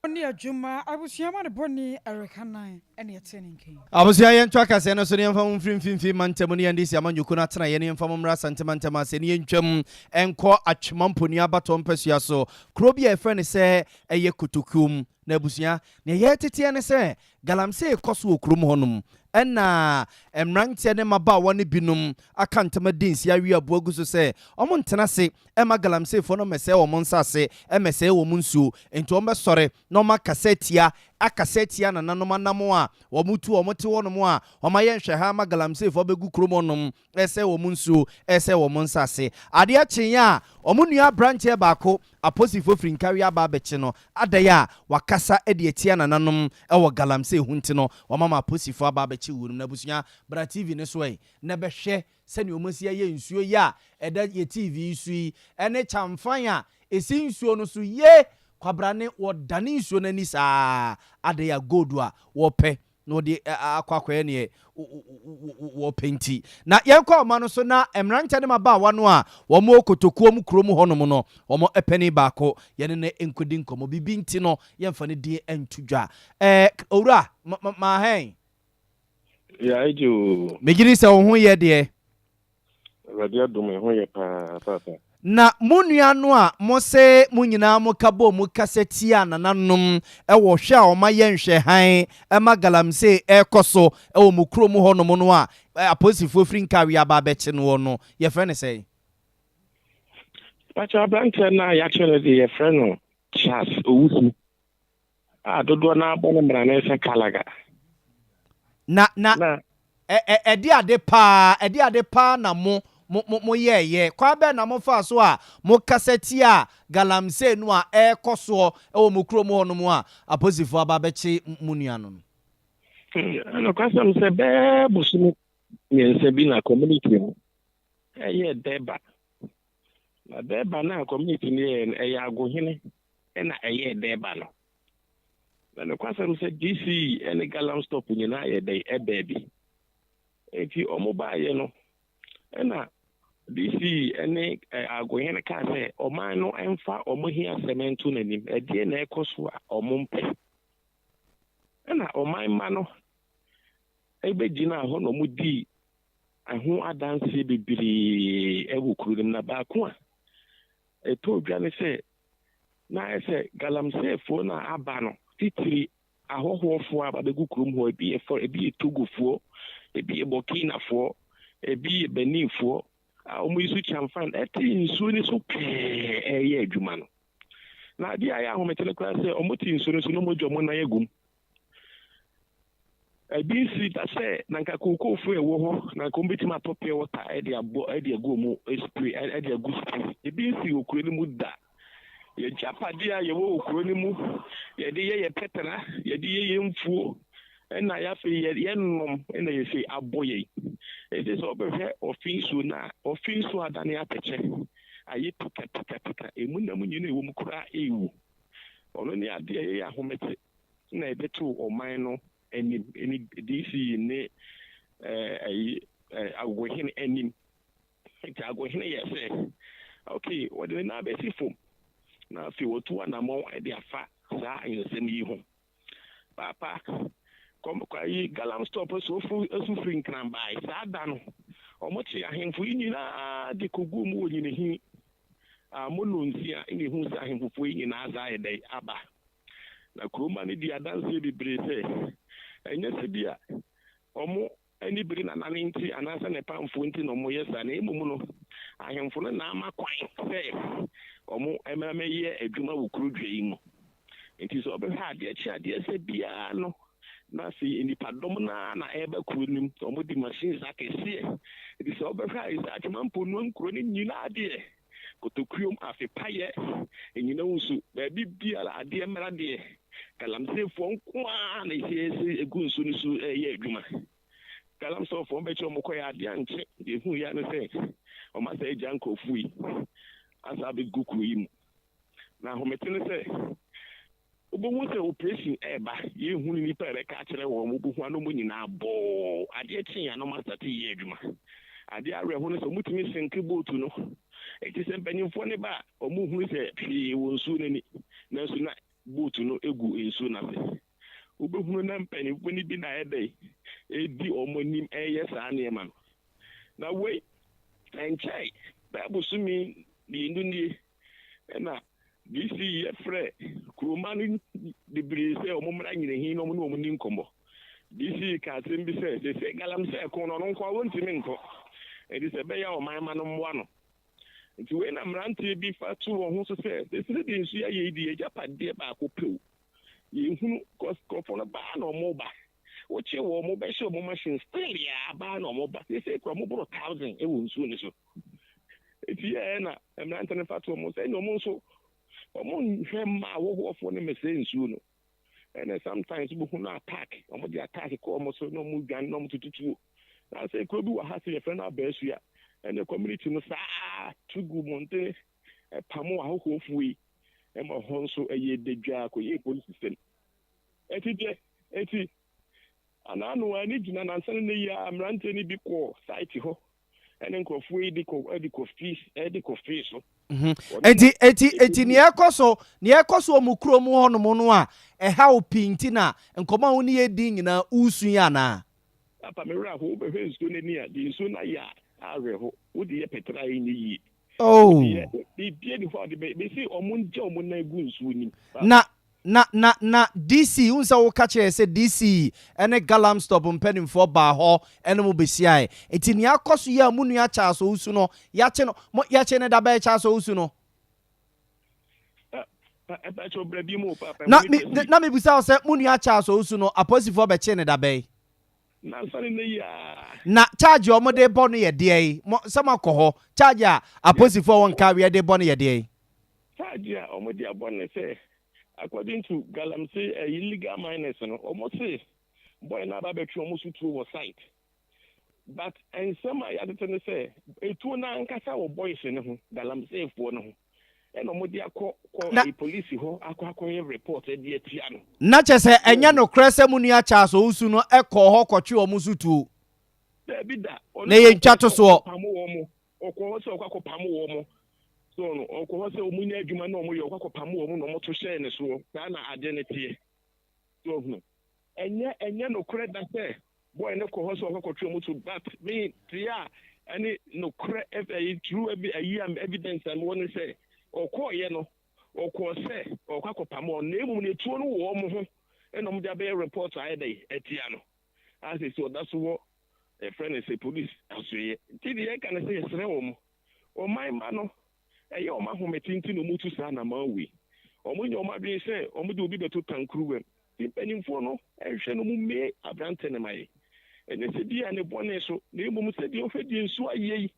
Ne adwuma abusua amanebɔni Eric Hanan na ɛtee ne nka yi. Abusua yɛnto akaseɛ no so na yɛmfa mo mfiri mfimfini mantam ne NDC amanyɔkuo no atenaeɛ na yɛmfa mo mmra Asante mantam ase na yɛntwam nkɔ Atwema Mponua abatoɔ mpasua so kuro bi a yɛfrɛ no sɛ ɛyɛ Kotokuom. Na abusua, nea yɛreteteɛ ne sɛ galamsey rekɔ so wɔ kurom hɔnom ɛna mmeranteɛ ne mmabaawa no binom aka ntam adi nse awe aboa agu so sɛ wɔntena ase mma galamseyfoɔ no mmɛsɛe wɔn nsase, mmɛsɛe wɔn nsuo, enti wɔbɛsɔre na wɔakasa atia, akasa atia nananom anammɔn a wɔtu, wɔte hɔnom a wɔayɛ nhwɛha ama galamseyfoɔ abɛgu kurom hɔnom, resɛe wɔn nsuo, resɛe wɔn nsase. Adeɛ kyeeɛ a, wɔn nua aberanteɛ baako, aposifoɔ firi Nkawie aba abɛkye no, adɛn a wakasa de atia nananom wɔ galamsey ho nti no, wɔama aposifoɔ aba abɛkye wɔn. N'abusua, bra TV no so ɛ, na bɛhwɛ Sɛnea wɔasi ayɛ nsuo yi a ɛda yɛ TV yi so yi ne kyamfan a ɛsi nsuo no so ye kwabrane wɔdane nsuo no ani saa adɛn a gold a wɔpɛ na wɔde akɔ akɔyɛ neɛ wɔpɛ nti. Na yɛnkɔ ahoma no so na mmeranteɛ ne mmabaawa no a wɔn wɔ kotokuo mu kurom hɔnom no wɔn panin baako yɛne no nkɔdi nkɔmmɔ. Biribi nti no yɛmfa ne din nto dwa. Ɛɛ owura ma hɛn. Yeah, I do. Megye di sɛ wo ho yɛ deɛ. Awurade adom ɛho yɛ paa paapa. Na mo nua no a mose mo nyinaa moka bɔɔ mu kasa tiaa nananom wɔ hwɛ a wɔayɛ nhwɛhan ma galamsey rekɔ so wɔ mo kurom hɔnom no a apolisifoɔ firi Nkawie aba abɛkye noɔ no, yɛfrɛ no sɛn? Pakyɛ aberanteɛ no a yɛakyere no deɛ yɛfrɛ no Charles Owusu. A dodoɔ no ara bɔ no mmrane sɛ Kalaga. Na, na, Na. ɛ, ɛ, ɛde ade paa, ɛde ade paa na mo, mo, mo, moyɛeɛ? Kwan bɛn na mofaa so a mokasa tiaa galamsey no a ɛrekɔ soɔ wɔ mo kurom hɔnom a apolisifoɔ aba abɛkye mo nua no no? Hmm, nokwasɛm sɛ bɛɛ bosome mmiɛnsa bi na community no ɛyɛɛ dɛba. Na dɛba no a community no yɛɛ no, ɛyɛ agohene na ɛyɛɛ dɛba no. Na nokwasɛm sɛ DC ne Galam Stop nyinaa yɛ dɛn ɛbaa bi. Enti wɔn baayɛ no, ɛna DC ne Agohene kaa sɛ ɔman no mfa wɔn ahiasɛm nto n'anim. Ɛdeɛn na ɛkɔ so a wɔn mpɛ? Ɛna ɔman mma no ɛbɛgyinaa hɔ na wɔn dii ɛho adanseɛ bebree ɛwɔ kuro no mu. Na baako a ɛtɔɔ dwa ne sɛ na ayɛ sɛ galamseyfoɔ no a aba no, titiri ahɔhoɔfoɔ a aba bɛgu kurom hɔ, ebi yɛ fɔ, ebi yɛ Togofoɔ, ebi yɛ Burkinafoɔ, ebi yɛ Beninfoɔ, a wɔyi so kyamfan ɛte nsuo no so pɛɛ ɛreyɛ adwuma no. Na adeɛ a ɛyɛ ahomete no koraa sɛ wɔte nsuo no so na wɔadwa wɔn nan agum. Ebi nsi da sɛ na nka kookoofoɔ a ɛwɔ hɔ na nka wɔbɛtumi atɔ pure water de abɔ de agu wɔn spray de agu spray. Ebi nsi wɔ kuro no mu da. Yɛgyapadeɛ a yɛwɔ wɔ kuro no mu, yɛde yɛ yɛ pɛtɛra, yɛde yɛ yɛn mfuo, ɛna afei yɛ yɛnom ɛna yɛsɛ abɔ yɛn. Ɛsɛ sɛ wɔbɛhwɛ ɔfe nsuo no a, ɔfe nsuo adane atɛkyɛ, ayɛ pika pika pika, emu nam nyina ɛwɔ mu koraa ɛrewu. Ɔno ne adeɛ a ɛyɛ ahomete. na yɛbɛto ɔman no anim ne DC ne ɛyi agohene anim. Nti agohene yɛ sɛ okay wɔde ne nan bɛsi fam na afei wɔtu anammɔn de afa saa nsɛm yi ho. Paapa kɔm ayi galam stop so ofu esu firi nkran bae saa da no wɔn kye ahemfo yi nyinaa de koguu mu wɔ nyinahi a mo nonsia na ehu sɛ ahemfofoɔ yi nyinaa saa yɛ dɛn aba. Na kuromma no dii adanseɛ bebree sɛ, ɛnyɛ sɛ bi a wɔn ani bere nana no nti anaasɛ ne pamfoɔ nti na wɔyɛ saa, na mmom no, ahemfo no na ama kwan sɛ wɔn mmra mmɛyɛ adwuma wɔ kuro dwa yi mu. Nti sɛ wɔbɛhwɛ adeɛ kye adeɛ sɛ biara no, na afei nnipadɔm no ara na ɛreba kuro no mu, wɔde machines akɛseɛ. Nti sɛ wɔbɛhwɛ a, ɛsɛ Atwemampɔnua nkuro no nyinaa deɛ, Kotokuom, afe payɛ, nnyina wo nsu, baabi biara adeɛ mmara deɛ, galamseyfoɔ nko ara na ɛsiesie gu nsu no so reyɛ adwuma. Galamseyfoɔ bɛkyerɛ wɔn kɔyɛ adeɛ ankye, deɛ ɛhu yɛ ne sɛ, Wɔn asan agya nkurɔfoɔ yi asan abɛgu kuro yi mu. Na ahomete ne sɛ, wobɛhu sɛ operation ɛreba, yɛnhunu nnipa a ɛbɛka akyerɛ wɔn, wobɛhu ano wɔn nyinaa bɔɔ. Adeɛ kyee a na wɔn asate yɛ adwuma. Adeɛ awerɛho ne sɛ wɔtumi senke bootu no. Enti sɛ mpanimfoɔ no ba a, wɔhunu sɛ hwee wɔ nsuo no ani, nanso na bootu no gu nsuo no ase. Wobɛhunu na mpanimfoɔ no bi na ayɛ dɛn ɛredi wɔn anim reyɛ saa nneɛma no. Na wei, ɛnkyɛe, bɛyɛ bosome mmienu nie na DC yɛfrɛ kuroma no bebree sɛ wɔn mmra nyinahin na wɔn ne wɔn nni nkɔmmɔ. DC ka asɛm bi sɛ, seesei galamsey ko no, ɔno nko ara wɔntumi nko. Enti sɛ ɛbɛyɛ a ɔman mma no mmoa no. Nti wei na mmeranteɛ bi fa to wɔn ho so sɛ, seesei deɛ nsuo ayɛ yi deɛ, agyapadeɛ baako pɛ o. Yɛnhunu, cause nkurɔfoɔ no baa na wɔba. Wokye wɔn, bɛhyɛ wɔn machine, still yɛ abaa na wɔba. Seesei koraa wɔboro 1,000 wɔ nsuo no so. Enti yɛɛ na mmerante no fa to wɔn sɛ ɛne wɔn nso wɔn nhwɛ mma awɔhoɔfoɔ no mmɛsɛe nsuo no. Ɛna sometimes wobɛhu no attack, wɔn de attack kɔ wɔn so na wɔn dwane na wɔn tutu tuo. Na sɛ kuro bi wɔ ha sɛ yɛfrɛ no Abaasua, ɛne community no saa tu gu mmɔntene ɛpamo ahɔhoɔfoɔ yi ɛma hɔ nso ɛyɛ dadwaa kɔyɛ polisi sɛm. Eti deɛ eti anaano ani gyina nansa no ne yi a mmeranteɛ no bi kɔɔ site hɔ ɛne nkurɔfoɔ yi de kɔ de kɔ fie de kɔ fie so. Mhm. Eti eti eti nea ɛkɔ so nea ɛkɔ so wɔ mo kurom hɔnom no a ɛhaw pii nti na nkɔmɔ a wo ne yɛ di nyinaa woresu yi anaa? Papa me werɛ ahow wobɛhwɛ nsuo no ani a deɛ nsuo no ayɛ a awerɛho wode yɛ pɛtrɛ a ɛnyɛ yie Oh. wode yɛ biribiara ni hɔ a wode bɛyɛ mese ɔmo ngya ɔmo nan gu nsuo nim papa. Na Na na na DC, wohu sɛ woka kyerɛɛ yɛ sɛ DC ne Galamstop mpanimfoɔ baa hɔ ne mo bɛhyiaeɛ. Nti nea akɔ so yi a mo nua Charles Owusu no, yɛakye no, mo, yɛkyee no da bɛn Charles Owusu no? Na me, na mebisa wo sɛ mo nua Charles Owusu no, apolisifoɔ bɛkyee no da bɛn? Na charge a wɔde rebɔ no yɛ deɛn? Mo, sɛ moakɔ hɔ, charge a apolisifoɔ a wɔn nkaweɛ de rebɔ no yɛ deɛn? Charge a wɔde abɔ no ne sɛ according to galamsey eh, illegal miners no, wɔn se boy no aba abɛtwe wɔn so tuo wɔ site. But nsɛm a yɛatete ne sɛ etuo no ankasa wɔ boys no ho, galamseyfoɔ no ho, ɛna wɔde akɔ kɔ Na ɛyi polisi hɔ akɔ akɔyɛ report de atia no. Na kyerɛ sɛ ɛnyɛ So nokorɛ sɛ mo nua Charles Owusu no kɔɔ hɔ kɔtwee wɔn so tuo. Daabi da, ɔno Na ɛyɛ deɛ ɔkɔɔ sɛ ntwatosoɔ. ɔkɔpamo wɔn. Ɔkɔɔ hɔ sɛ ɔkɔ akɔpamo wɔn. So no, ɔkɔɔ hɔ sɛ wɔn nyɛ adwuma na wɔyɛ, ɔkɔ akɔpamo wɔn na wɔto hyɛɛ ne soɔ. Saa na adeɛ no teɛ. So ahunu? Ɛnyɛ, ɛnyɛ nokorɛ da sɛ boy no kɔɔ hɔ sɛ ɔkɔ akɔtwe wɔn so, but me teɛ a ɛne nokorɛ, ɛyi, true evi, ɛyi a evidence a mewɔ ne sɛ, ɔkɔɔeɛ no, ɔkɔɔ sɛ ɔkɔ akɔpamo wɔn, na mmom no etuo no wɔ wɔn ho ɛna wɔde abɛyɛ report ayɛ dɛn atia no. A seesei ɔda so wɔ yɛfrɛ no sɛ police asoɛeɛ. Nti deɛ yɛka ne sɛ yɛsrɛ wɔn, ɔman mma no, ɛyɛ wɔn ahomete nti na wɔtu saa anammɔn wei. Wɔnyɛ wɔn adwene sɛ wɔde obi bɛto tankuruwa mu. Nti mpanimfoɔ no nhwɛ na wɔmmue aberante no ma yɛn. Ɛnyɛ sɛ bi a ne bɔne so, na mmom sɛdeɛ wohwɛ deɛ nsuo ayɛ yi,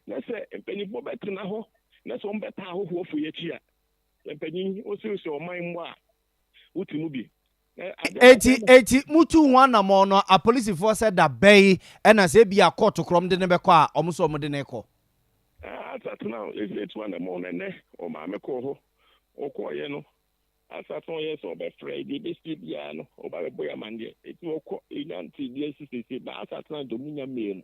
na sɛ mpanimfoɔ bɛtena hɔ na sɛ wɔbɛtaa ahɔhoɔ yi akyi a, mpanyin, wose sɛ ɔman mmɔ a, wote mu bi. Enti, enti mutuu ho anammɔn no, apolisifoɔ sɛ da bɛn na sɛ ebia kɔɔto korɔ wɔde no bɛkɔ a, wɔn nso wɔde no rekɔ? Asatena a esi etu anammɔn no, ɛnnɛ ɔmaame kɔɔ hɔ. Ɔkɔeɛ no, Asatena ɔyɛɛ sɛ ɔbɛfrɛ deɛ ɛbɛsie biara no, ɔba bɛbɔ yɛn amanneɛ. Enti ɔkɔ, yɛnnya ntee deɛ asi seesei, but Asatena deɛ wɔnnya mmee no.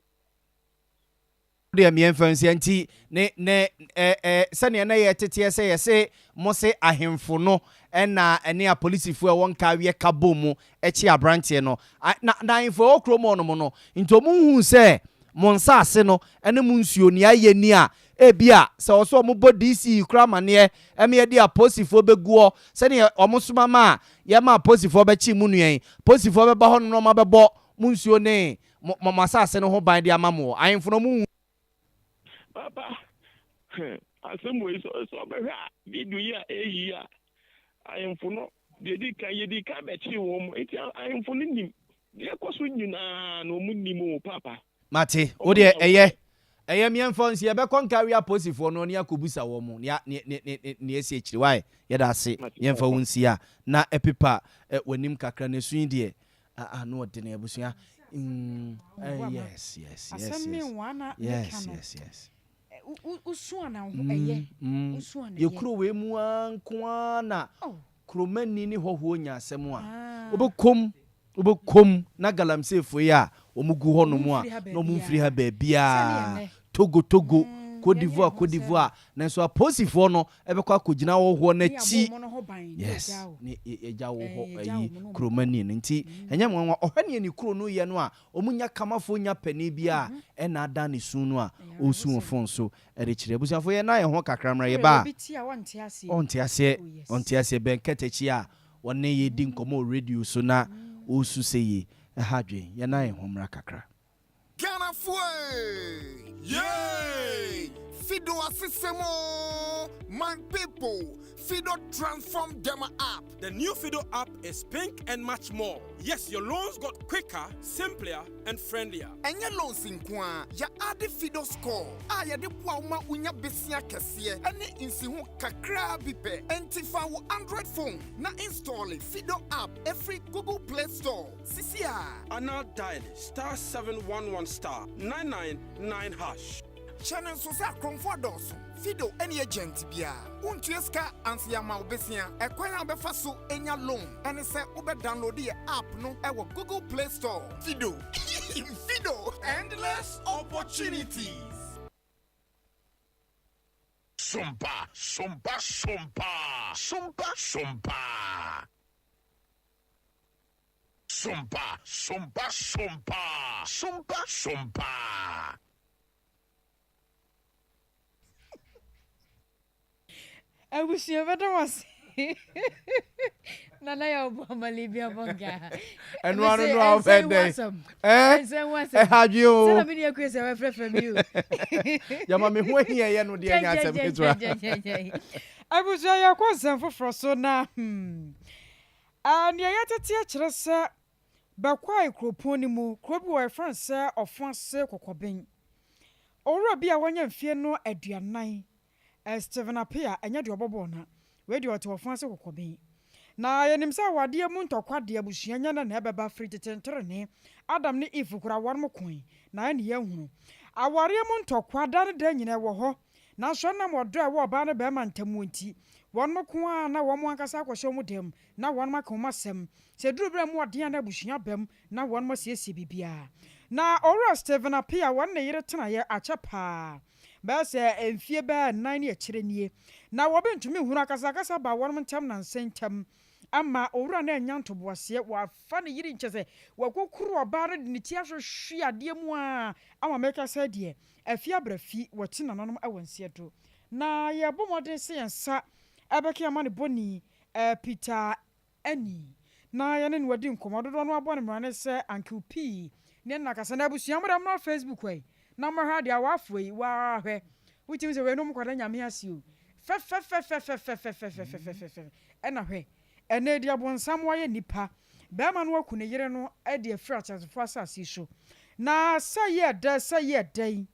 Deɛ meɛmfa nsia nti ne ne ɛ ɛ sɛdeɛ na yɛteteɛ sɛ yɛse mo se ahemfo no na ɛne apolisifoɔ a ɛwɔ Nkaweɛ ka bɔ mu kye abranteɛ no a na na ahemfo a ɛwɔ kurom hɔ nom no nti ɔmo nhuu sɛ mo nsaase no ne mo nsuo nea ayɛ ni a ebia sɛ ɔsɛ ɔmo bɔ DC koraa amaneɛ ɛma yɛde apolisifoɔ bɛgu hɔ sɛdeɛ ɔmo soma ma a yɛma apolisifoɔ bɛkye mo nua yi apolisifoɔ bɛba hɔ nom na ɔmo abɛbɔ mo nsuo ne mo, mo, mo asase no ho ban de ama mo. Ahemfo no, monhu. Papa, hmm, asɛm wei sɛ sɛ ɔbɛhwɛ a video yi a ɛyi yi a ahemfo no deɛ di kan yɛdi kan bɛkyee wɔn nti ahemfo no nim deɛ ɛkɔ so nyinaa na wɔn nim o papa. Mate, wo deɛ ɛyɛ, ɛyɛ meɛmfa nsi yɛbɛkɔ nkawe apolisifoɔ no ne akɔbusa wɔn mo nea ne ne ne nea ɛsi akyiri wae yɛda ase yɛmfa wo nsi a na ɛpepa w'anim kakra na esu yi deɛ Ah ah no ɔdene abusua mm eh, yes yes yes Asɛm yes ne nwa na meka yes no. yes yes. Wosu a na wo ho ɛyɛ. Wosu a na Yɛ ɛyɛ. kuro wei mu ara nko ara na Oh. kuromani ne hɔhoɔ nya asɛm a, Ah. wobɛkɔm, wobɛkɔm na galamseyfoɔ yi a wɔn gu hɔ nom Wɔn a, mfiri ha na wɔn mfiri ha baabiara. Sɛdeɛ baabiara. nnɛ. Togo, Togo, Cote Yɛnyɛ d'Ivoire, ho Cote sɛ d'Ivoire, nanso apolisifoɔ no bɛkɔ akɔgyina hɔhoɔ no Ne yɛabɔ akyi. wɔn ho ban, ne Yes, yɛagya wo. ne yɛgya wo Eh, hɔ yɛgya ayi wɔn na wɔn kɔ. kuromani no. Nti ɛnyɛ nwanwa, ɔhwɛ nea ne kuro no yɛ no a, wɔn nya kamafoɔ nya panin bi a ɛna adan ne su no a ɔresu wɔ phone so de kyerɛ. Abusuafoɔ yɛn nan yɛn ho kakra mmra yɛba a. Ɔnte aseɛ, ɔnte aseɛ. Ben Kɛtɛkyi a ɔne yɛ di nkɔmmɔ wɔ radio so na ɔresu sɛ yie, ɛha adwene. Yɛn nan yɛn ho mmra kakra. Ghanafoɔ ee! Yay! Fido asesɛm oo! My people, Fido transform dem app. The new Fido app is pink and much more. Yes, your loans got quicker, simpler, and friendlier. Ɛnyɛ loans nko ara, yɛade Fido Score a yɛde boa wo ma wonya besia kɛseɛ ne nsiho kakraa bi pɛ. Enti fa wo Android phone na install Fido app ɛfiri Google Play Store sisi a. Anaa dial star 711 star 999 hash. Hyɛ no nso sɛ akorɔmfoɔ adɔɔso. Fido nni agent biara. Wontua sika ansa yɛama wo besia. Ɛkwan a wobɛfa so anya loan ne sɛ wobɛ download yɛ app no wɔ Google Play Store. Fido, Fido, endless opportunities. Sompa, sompa, sompa, sompa, sompa. Sompa, sompa, sompa, sompa, sompa. Abusua bɛda mo ase. Nana yɛ ɔbɔ amale bi abɔ nka. Ɛno ano no a wofɛ dɛn? Ɛha adwe o. Sɛna me nua kure sɛ wɔfrɛfrɛ me o. Yɛma me ho ahi ɛyɛ no deɛ nyɛ asɛm ketewa. Abusua yɛkɔ nsɛm foforɔ so na hmm. Nea yɛatete akyerɛ sɛ Bɛkwae kuropɔn no mu, kuro bi wɔ hɔ yɛfrɛ no sɛ Ɔfoase Kɔkɔben. Owura bi a wanya mfie no 40, Stephen Appiah, ɛnyɛ deɛ ɔbɔbɔɔ na, wei deɛ ɔte Ɔfoase Kɔkɔben. Na yɛnim sɛ awadeɛ mu ntɔkwa deɛ abusua nyɛ na na ɛbɛba firi tete nterene, Adam ne Eve koraa wɔnom koe, na ɛne yɛahunu. Awareɛ mu ntɔkwa da ne da nyinaa ɛwɔ hɔ, nanso ɛnam ɔdɔ a ɛwɔ ɔbaa ne barima ntam nti, wɔnom ko ara na wɔn ankasa akɔhyɛ wɔn dan mu na wɔnom aka wɔn asɛm. Sɛ ɛduru berɛ a mu ɔden a na abusua aba mu na wɔnom asiesie biribiara. Na Owura Stephen Appiah wɔne ne yere tenaeɛ akyɛ paa, bɛyɛ sɛ mfie bɛyɛ nnan ne akyire nie. Na wɔbɛntumi nhunu akasakasa baa wɔnom ntam nansa ntam ama Owura no annya ntoboaseɛ, wafa ne yere nkyɛ sɛ wakukuru ɔbaa no de ne ti ahwehwe adeɛ mu ara ama mekasa deɛ afi abra fi wɔte nananom wɔ nseɛ do. Na yɛbɔ mmɔden sɛ yɛn nsa bɛka amanebɔni Peter Ani na yɛne no adi nkɔmmɔ. Dodoɔ no ara bɔ no mmara ne sɛ Uncle P ne no akasa. Na abusua mo deɛ mommra Facebook ɛ na mommɛhwɛ adeɛ awafoɔ yi waa hwɛ. Wotumi sɛ weinom kɔda Nyame ase o. Fɛfɛfɛfɛfɛfɛfɛfɛfɛfɛfɛ ɛna hwɛ. Ɛnɛ deɛ bonsam wayɛ nipa. Barima no aku ne yere no de afiri ateasefoɔ asase yi so. Na sɛ yɛ dɛ sɛ yɛ dɛn.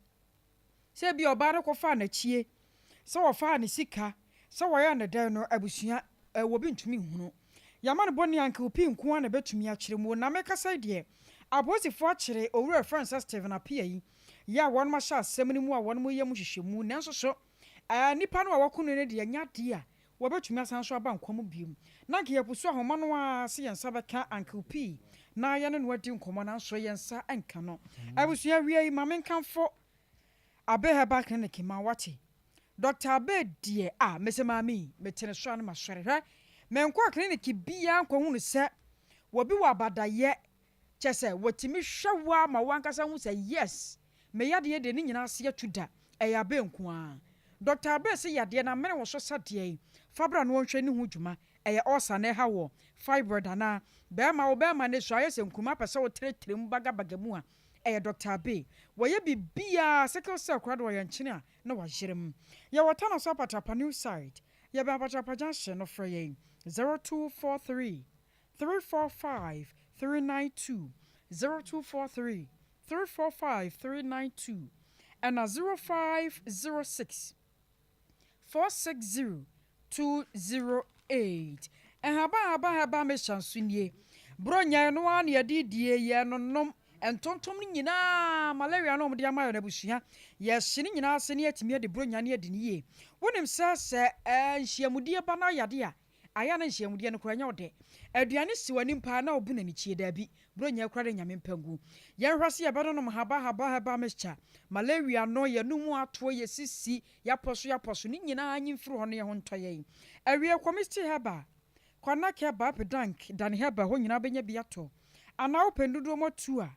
Sɛ ebia ɔbaa no kɔfaa n'akyie, sɛ wɔfaa ne sika, sɛ wɔyɛɛ no dɛn no, abusua, eh, obi ntumi nhunu. Yɛama no bɔne a anka opi nko ara na ɛbɛtumi akyerɛ mu. Na mekasa yi deɛ, apolisifoɔ akyere owura a yɛfrɛ no sɛ Stephen Appiah yi, yɛ a wɔnom ahyɛ asɛm no mu a wɔnom reyɛ mu nhwehwɛmu. Nanso so, eh, nnipa no a wɔako no no deɛ, ɛnyɛ adeɛ a wɔbɛtumi asan nso aba nkwa mu bio. Na anka yɛpusu ahoma no ara sɛ yɛn nsa bɛka Uncle P na yɛne no adi nkɔmmɔ nanso yɛn nsa nka no. Abusua awiei ma menkamfo Abe Herbal Clinic ma wo wate. Doctor Abe deɛ ah mese maame yi mete ne so a na masɔre. Hwɛ menkɔɔ clinic biara nkɔhunu sɛ wɔbi wɔ abadayɛ Kyerɛ sɛ wɔtumi hwɛ wo ara ma wo ankasa hu sɛ yes, me yadeɛ deɛ ne nyinaa ase atu da, ɛyɛ abɛ nko ara. Dɔkta Abɛ se yadeɛ no amene wo so sɛ deɛn, fa bra na wɔnhwɛ ne ho dwuma, ɛyɛ ulcer na ɛha woɔ, fibroid anaa, bɛɛma wo bɛɛma no su ayɛ sɛ nkruma apɛ sɛ wo trɛtrɛ mu bagabaga mu a, ɛyɛ Dɔkta Abe. Wɔyɛ biribiara, sickle cell koraa de wɔyɛ nkyene a na wayerem. Yɛwɔ Tano so Apatrapa New Site, yɛbɛn Apatrapa Junction no, frɛ yɛn 0243 345 392, 0243 345 392, ɛna 0506 460 208. Nhaban nhaban herbal mixture nso nie. Buronya ɛno ara na yɛde die, yɛnonom. Ntontom no nyinaa, malaria no a wɔde ama yɛn no abusua, yɛhye ne nyinaa ase na yɛatumi adi Buronya ne adi no yie. Wonim sɛ sɛ nhyiamudie ba na ayɛ adeɛ a, ayɛ a na nhyiamudie no koraa ɛnyɛ wo dɛ. Aduane si w'anim paa na wobu no anikyie, daabi, Buronya koraa deɛ Nyame mpa ngu. Yɛnhwɛ sɛ yɛbɛnonom haba haba herbal mixture, malaria no, yɛnom atoɔ, yɛsisi, yɛapɔ so yɛapɔ so, ne nyinaa nyi mfiri hɔ na yɛn ho ntɔ yɛn. Awie, Kwamisti Herbal, Kwanak Herbal, Pedank, Dane Herbal hɔ nyinaa wobɛnya bi atɔ. Anaa wopɛ ndodoɔ mu atu a,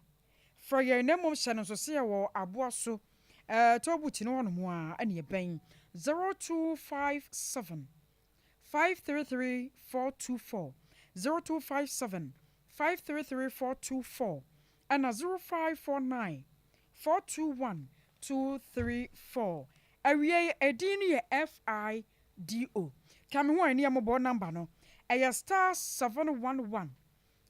frɛ yɛn na mmom hyɛ no nso sɛ yɛwɔ aboa so, eh, Toll booth no hɔnom ara ɛne ɛbɛn 0257 533 424, 0257 533 424 ɛna 0549 421 234. Awiei, edin no yɛ FIDO. Ka me ho a ɛne yɛ mobɔ number no. Ɛyɛ star 711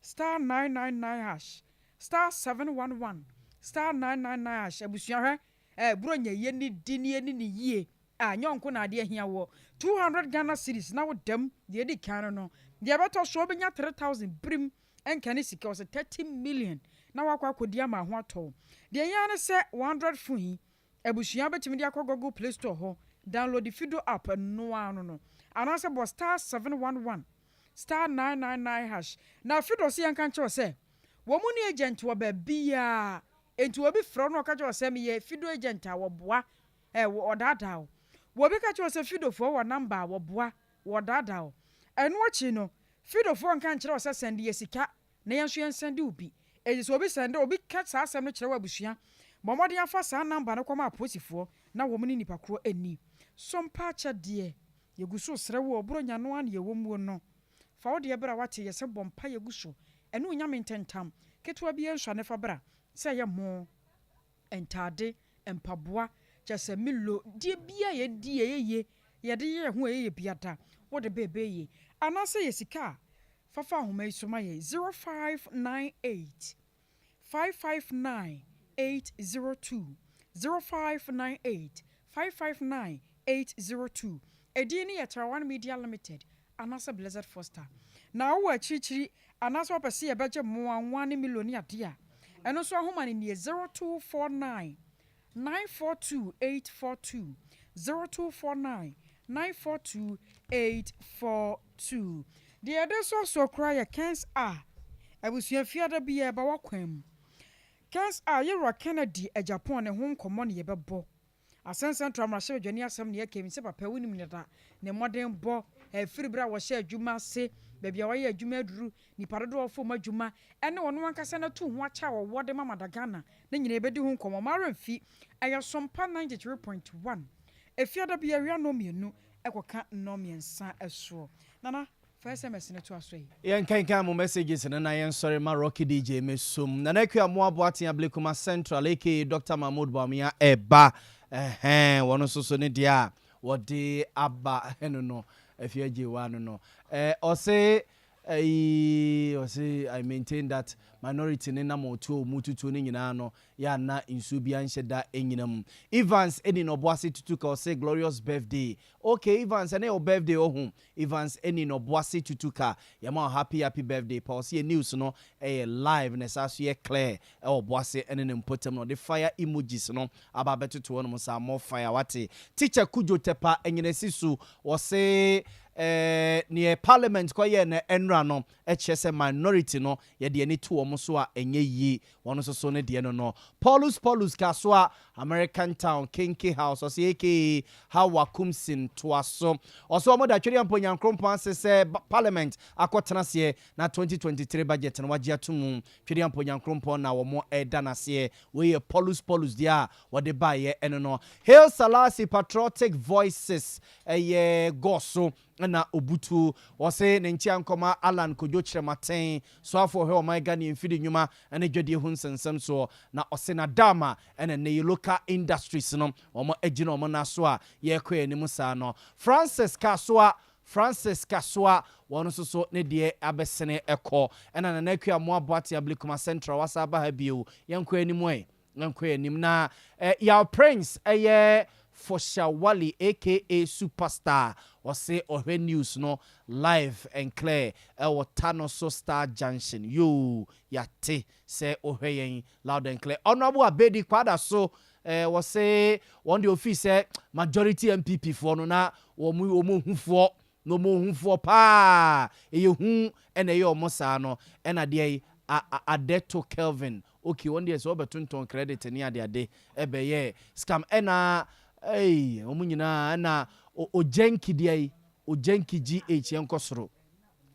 star 999 hash, star 711 star 999 hash. Abusua hwɛ, eh, Buronya yɛ ne di ne yɛ ne ne yie. Ah, nyɛ ɔnko na adeɛ ahia wɔ. 200 Ghana cedis na wo dam deɛ edi kan no no. Deɛ ɛbɛtɔ so wobɛnya 3000 birim ɛnka ne sika ɔsɛ 30 million na wakɔ akɔdi ama ho atɔ. Deɛ yɛn ne sɛ 100 phone yi abusua bɛtumi de akɔ Google Play Store hɔ, download the Fido app noa no anaasɛ bɔ star 711 star 999 hash. Na Fido sɛ yɛnka nkyerɛw sɛ wɔn mu ne agent wɔ baabiaa, enti obi frɛ no ɔka kyerɛ sɛ meyɛ Fido agent a, wɔboa ɛ ɔdaadaa wo. Wɔbi ka kyerɛ sɛ Fidofoɔ wɔ number a, wɔboa wɔdaadaa wo. Ɛno akyi no, Fidofoɔ nka nkyerɛ sɛ send yɛ sika na yɛn nso yɛn send wo bi. Eti sɛ obi send obi ka saa asɛm no kyerɛ wɔ abusua, bɔ mmɔden afa saa number no kɔma apolisifoɔ na wɔn ne nipa korɔ ani so mpa akyɛdeɛ. Yɛgu so srɛ wo, ɔboro no a na yɛwɔ muo no, fa wo deɛ bra. Wate? Yɛ sɛ bɔ mpa yɛgu so ɛne Onyame ntɛntam ketewa bi nsua ne fa bra, sɛ ɛyɛ mo ntaade, mpaboa, kyɛ sɛ milo deɛ bia yɛdi ɛyɛ yɛde yɛ ho ɛyɛ biada wode bɛɛbɛ yie, anaasɛ yɛ sika a fafa ahoma yi so ma yɛ 0598 559 802, 0598 559 802. Ɛdin no yɛ Tarawan Media Limited anaasɛ Blessed Foster. Na wowɔ akyirikyiri anaasɛ wopɛ sɛ yɛbɛgye mmoa nwa ne milo ne adeɛ a, ɛno nso ahoma no nie: 0249 942 842, 0249 942 842. Deɛ yɛde soasoa koraa yɛ Kens a abusua fiada bi yɛba wakwan mu. Kens a yɛwura Kennedy Agyapong ne ho nkɔmmɔ ne yɛbɛbɔ Assin Central mmarahyɛbadwani asɛm ne yɛka mi sɛ papa wonim ne da ne mmɔden bɔ ɛfiri berɛ a wɔhyɛ adwuma ase, baabi a wɔyɛ adwuma aduru, nipa dodoɔ fom adwuma, ɛne ɔno ankasa no atu ho akyɛ a wɔwɔ de ma Mada Ghana ne nyinaa yɛbɛdi ho nkɔmmɔ. Mara mfi ɛyɛ Sompa 93.1 efiada bi awia 2:00 ɛkɔka 3:30 ɛsoɔ. Nana, fa SMS no to aso yi. Yɛnkenkan mo messages no na yɛnsɔre ma Rocky DJ mesum Nana Akua Mmoaboa Tea Blekuma Central aka Dr Mahmood Bawumia ɛba ɛhɛn wɔno nso so ne deɛ a wɔde aba ɛno no afie agye wa no ɔse ɛyi ɔse, "I maintain that minority ne nam ɔtuo mu tutuo no nyinaa no yɛ ana nsuo bi anhyɛ da nyina mu." Evans ɛni na Ɔboase tutu ka ɔse glorious birthday. Okay Evans, ɛne yɛ birthday ɔho. Evans ɛni na Ɔboase tutu ka yɛma happy happy birthday pa. Ɔse yɛ news no ɛyɛ live na ɛsa so yɛ clear ɛwɔ Ɔboase ɛne ne mpɔtam na ɔde fire emojis no aba abɛtoto hɔ nom saa more fire. Wate? Teacher Kujo Tepa ɛnyina si so ɔse neɛ parliament kɔyɛɛ no ɛnra no ɛkyerɛ sɛ minority no yɛde ani to wɔn so a ɛnyɛ yie. Wɔn nso so ne deɛ no Paulus Kasoa American Town Kenke House ɔsɛ aka Hawa Kumsin toa so ɔsɛ wɔn da twɛdeɛ mpo Nyankrompɔn ase sɛ parliament akɔtena seɛ na 2023 budget no wagye ato mu. Twɛdeɛ mpo Nyankrompɔn na wɔn ɛda n'aseɛ. Wei yɛ Paulus deɛ a wɔde baeɛ ɛno no. Hail Salasi Patriotic Voices ɛyɛ gɔso ɛna obutu wɔse ne nkyia nkɔma Alan Kodwo Kyerɛmaten soafoɔ hwɛ ɔman Ghana mfidi nnwuma ɛne dwadie ho nsɛnsɛm soɔ na ɔse na dama ɛna ne yi local industries no wɔn agyina wɔn nan so a yɛrekɔ anim saa no. Francis Kasoa wɔn nso so ne deɛ abɛsene ɛkɔ ɛna Nana Akua Mmoa Boate Ablekuma Central wasa aba ha bio. Yɛnkɔ anim ɛ, yɛnkɔ anim na Yaw Prince ɛyɛ. Foshawali aka Superstar ɔse ɔhwɛ news no live and clear ɛwɔ Tanoso Star Junction. Yoo yɛate sɛ wohwɛ yɛn loud and clear. Honourable Abedi Kwadaso eh, wɔse wɔn deɛ ofii sɛ majority NPP foɔ no na wɔn wɔn hufoɔ na wɔn hufoɔ paa ɛyɛ hu ɛna ɛyɛ wɔn saa no ɛna deɛ yi a a Adeto Kelvin Ok wɔn deɛ sɛ wɔbɛtontɔn credit ne ade ade ɛbɛyɛ scam ɛna eii wɔn nyinaa ɛna Ogyanki deɛ yi Ogyanki GH yɛnkɔ soro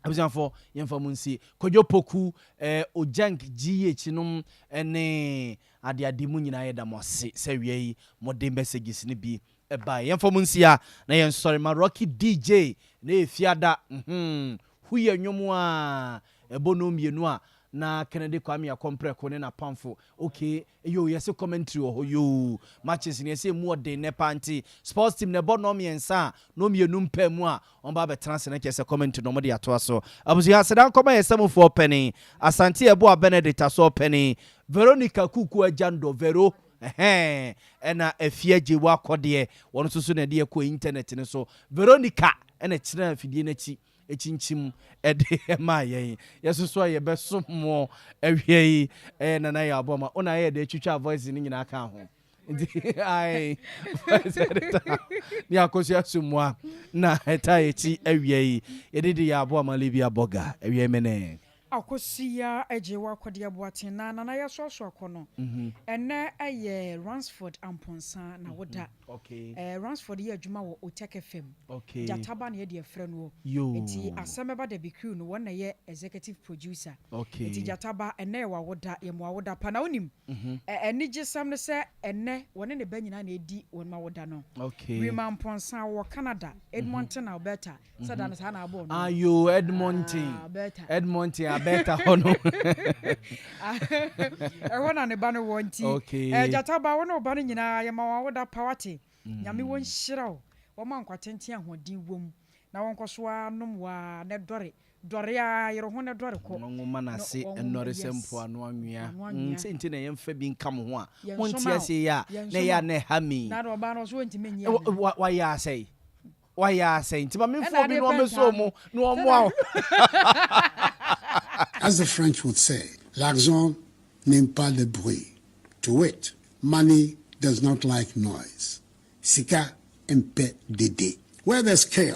abusuafoɔ yɛnfa mu nsi Kwadwo Poku ɛɛ Ogyank GH nom ɛne ade ade mu nyinaa yɛda mo ase sɛ awia yi mode messages no bi ɛbaeɛ yɛnfa mu nsi a na yɛnsɔre ma Rocky DJ na ɛyɛ fiada mhm Hu yɛ nnwom a ɛbɔ nnɔnmienu a na Kennedy Kwame Akɔmprɛko ne n'apamfo ok yoo yɛse commentary wɔ hɔ yoo matches no yɛse emu ɔden nnɛ paa nti sports team no ɛbɔ nnɔnmiɛnsa a nnɔnmienu mpaa mu a wɔn ba abɛtena ase na kyerɛ sɛ commentary no wɔde atoa so. Abusua aseda nkɔma yɛ samufoɔ panin Asante Yeboah Benedict Asoɔ panin Veronica Kuku Agyandɔ Vero ɛhɛn ɛna Afia Gyewu Akɔdeɛ wɔn nso so na ɛde yɛ kɔɔ internet no so Veronica ɛna ɛkyerɛ afidie no akyi kyinkyim de maa yɛn. Yɛsoso a yɛbɛsom mo awia yi ɛyɛ Nana Yaw Boamah. Wo na ayɛ dɛ twitwaa voice no nyinaa kaa ho. Nti ae voice editor ne Akosua Sumua na ɛtaa yɛkyi awia yi. Yɛde di Yaw Boamah Libya Burger awia yi menee. Akosua agye w'akɔdeɛ Boateng na Nana yɛsoasoa kɔ no. Ɛnnɛ ɛyɛ Ransford Amponsah na woda. Eh, Ransford yɛ adwuma wɔ Otec FM. Gyataba na yɛde afrɛ noɔ. Nti asɛm bɛba da bi crew no wɔn na ɛyɛ executive producer. Nti Gyataba ɛnnɛ yɛ w'awoda, yɛ mo awoda pa. Na wonim, ɛ anigyesɛm ne sɛ ɛnnɛ wɔne ne ba nyinaa na ɛredi wɔn awoda no. Rima Amponsah ɔwɔ Canada, Edmonton, Alberta. Sɛ da no saa na abɔ no. Ayo Edmonton. Ah, Alberta. Edmonton, Alberta hɔ no. Ɛhɔ na ne ba no wɔ nti. Okay. Eh, gyata ba wo ne wo ba no nyinaa yɛma wɔn awoda pa wate. Nyame wɔ nhyira wo. Wɔma nkwa tenten ahoɔden wom. Na wɔnkɔ so ara nom wo ara na dɔre. Dɔre ara, yere ho na dɔre kɔ. Wɔn nwoma no ase nnɔre sɛ mpoano anwea. Mpoano anwea. Sɛ nti na yɛmfa bi nka mo ho a, Yɛnsoma monte wo. aseɛ yi a, na ɛyɛ a Yɛnsoma. na ɛha me. Na ɔbaa no ɔso ɔntumi nyi ana? Wayɛ asɛe. Wayɛ asɛe nti ma memfa Ɛna obi adeɛ na pɛ ɔmmɛsɔ ntaa mu no. na ɔmmoa wo. As the French would say, l'argent n'aime pas le bruit. To wit, money does not like noise. Sika mpɛ dede. Where there's chaos,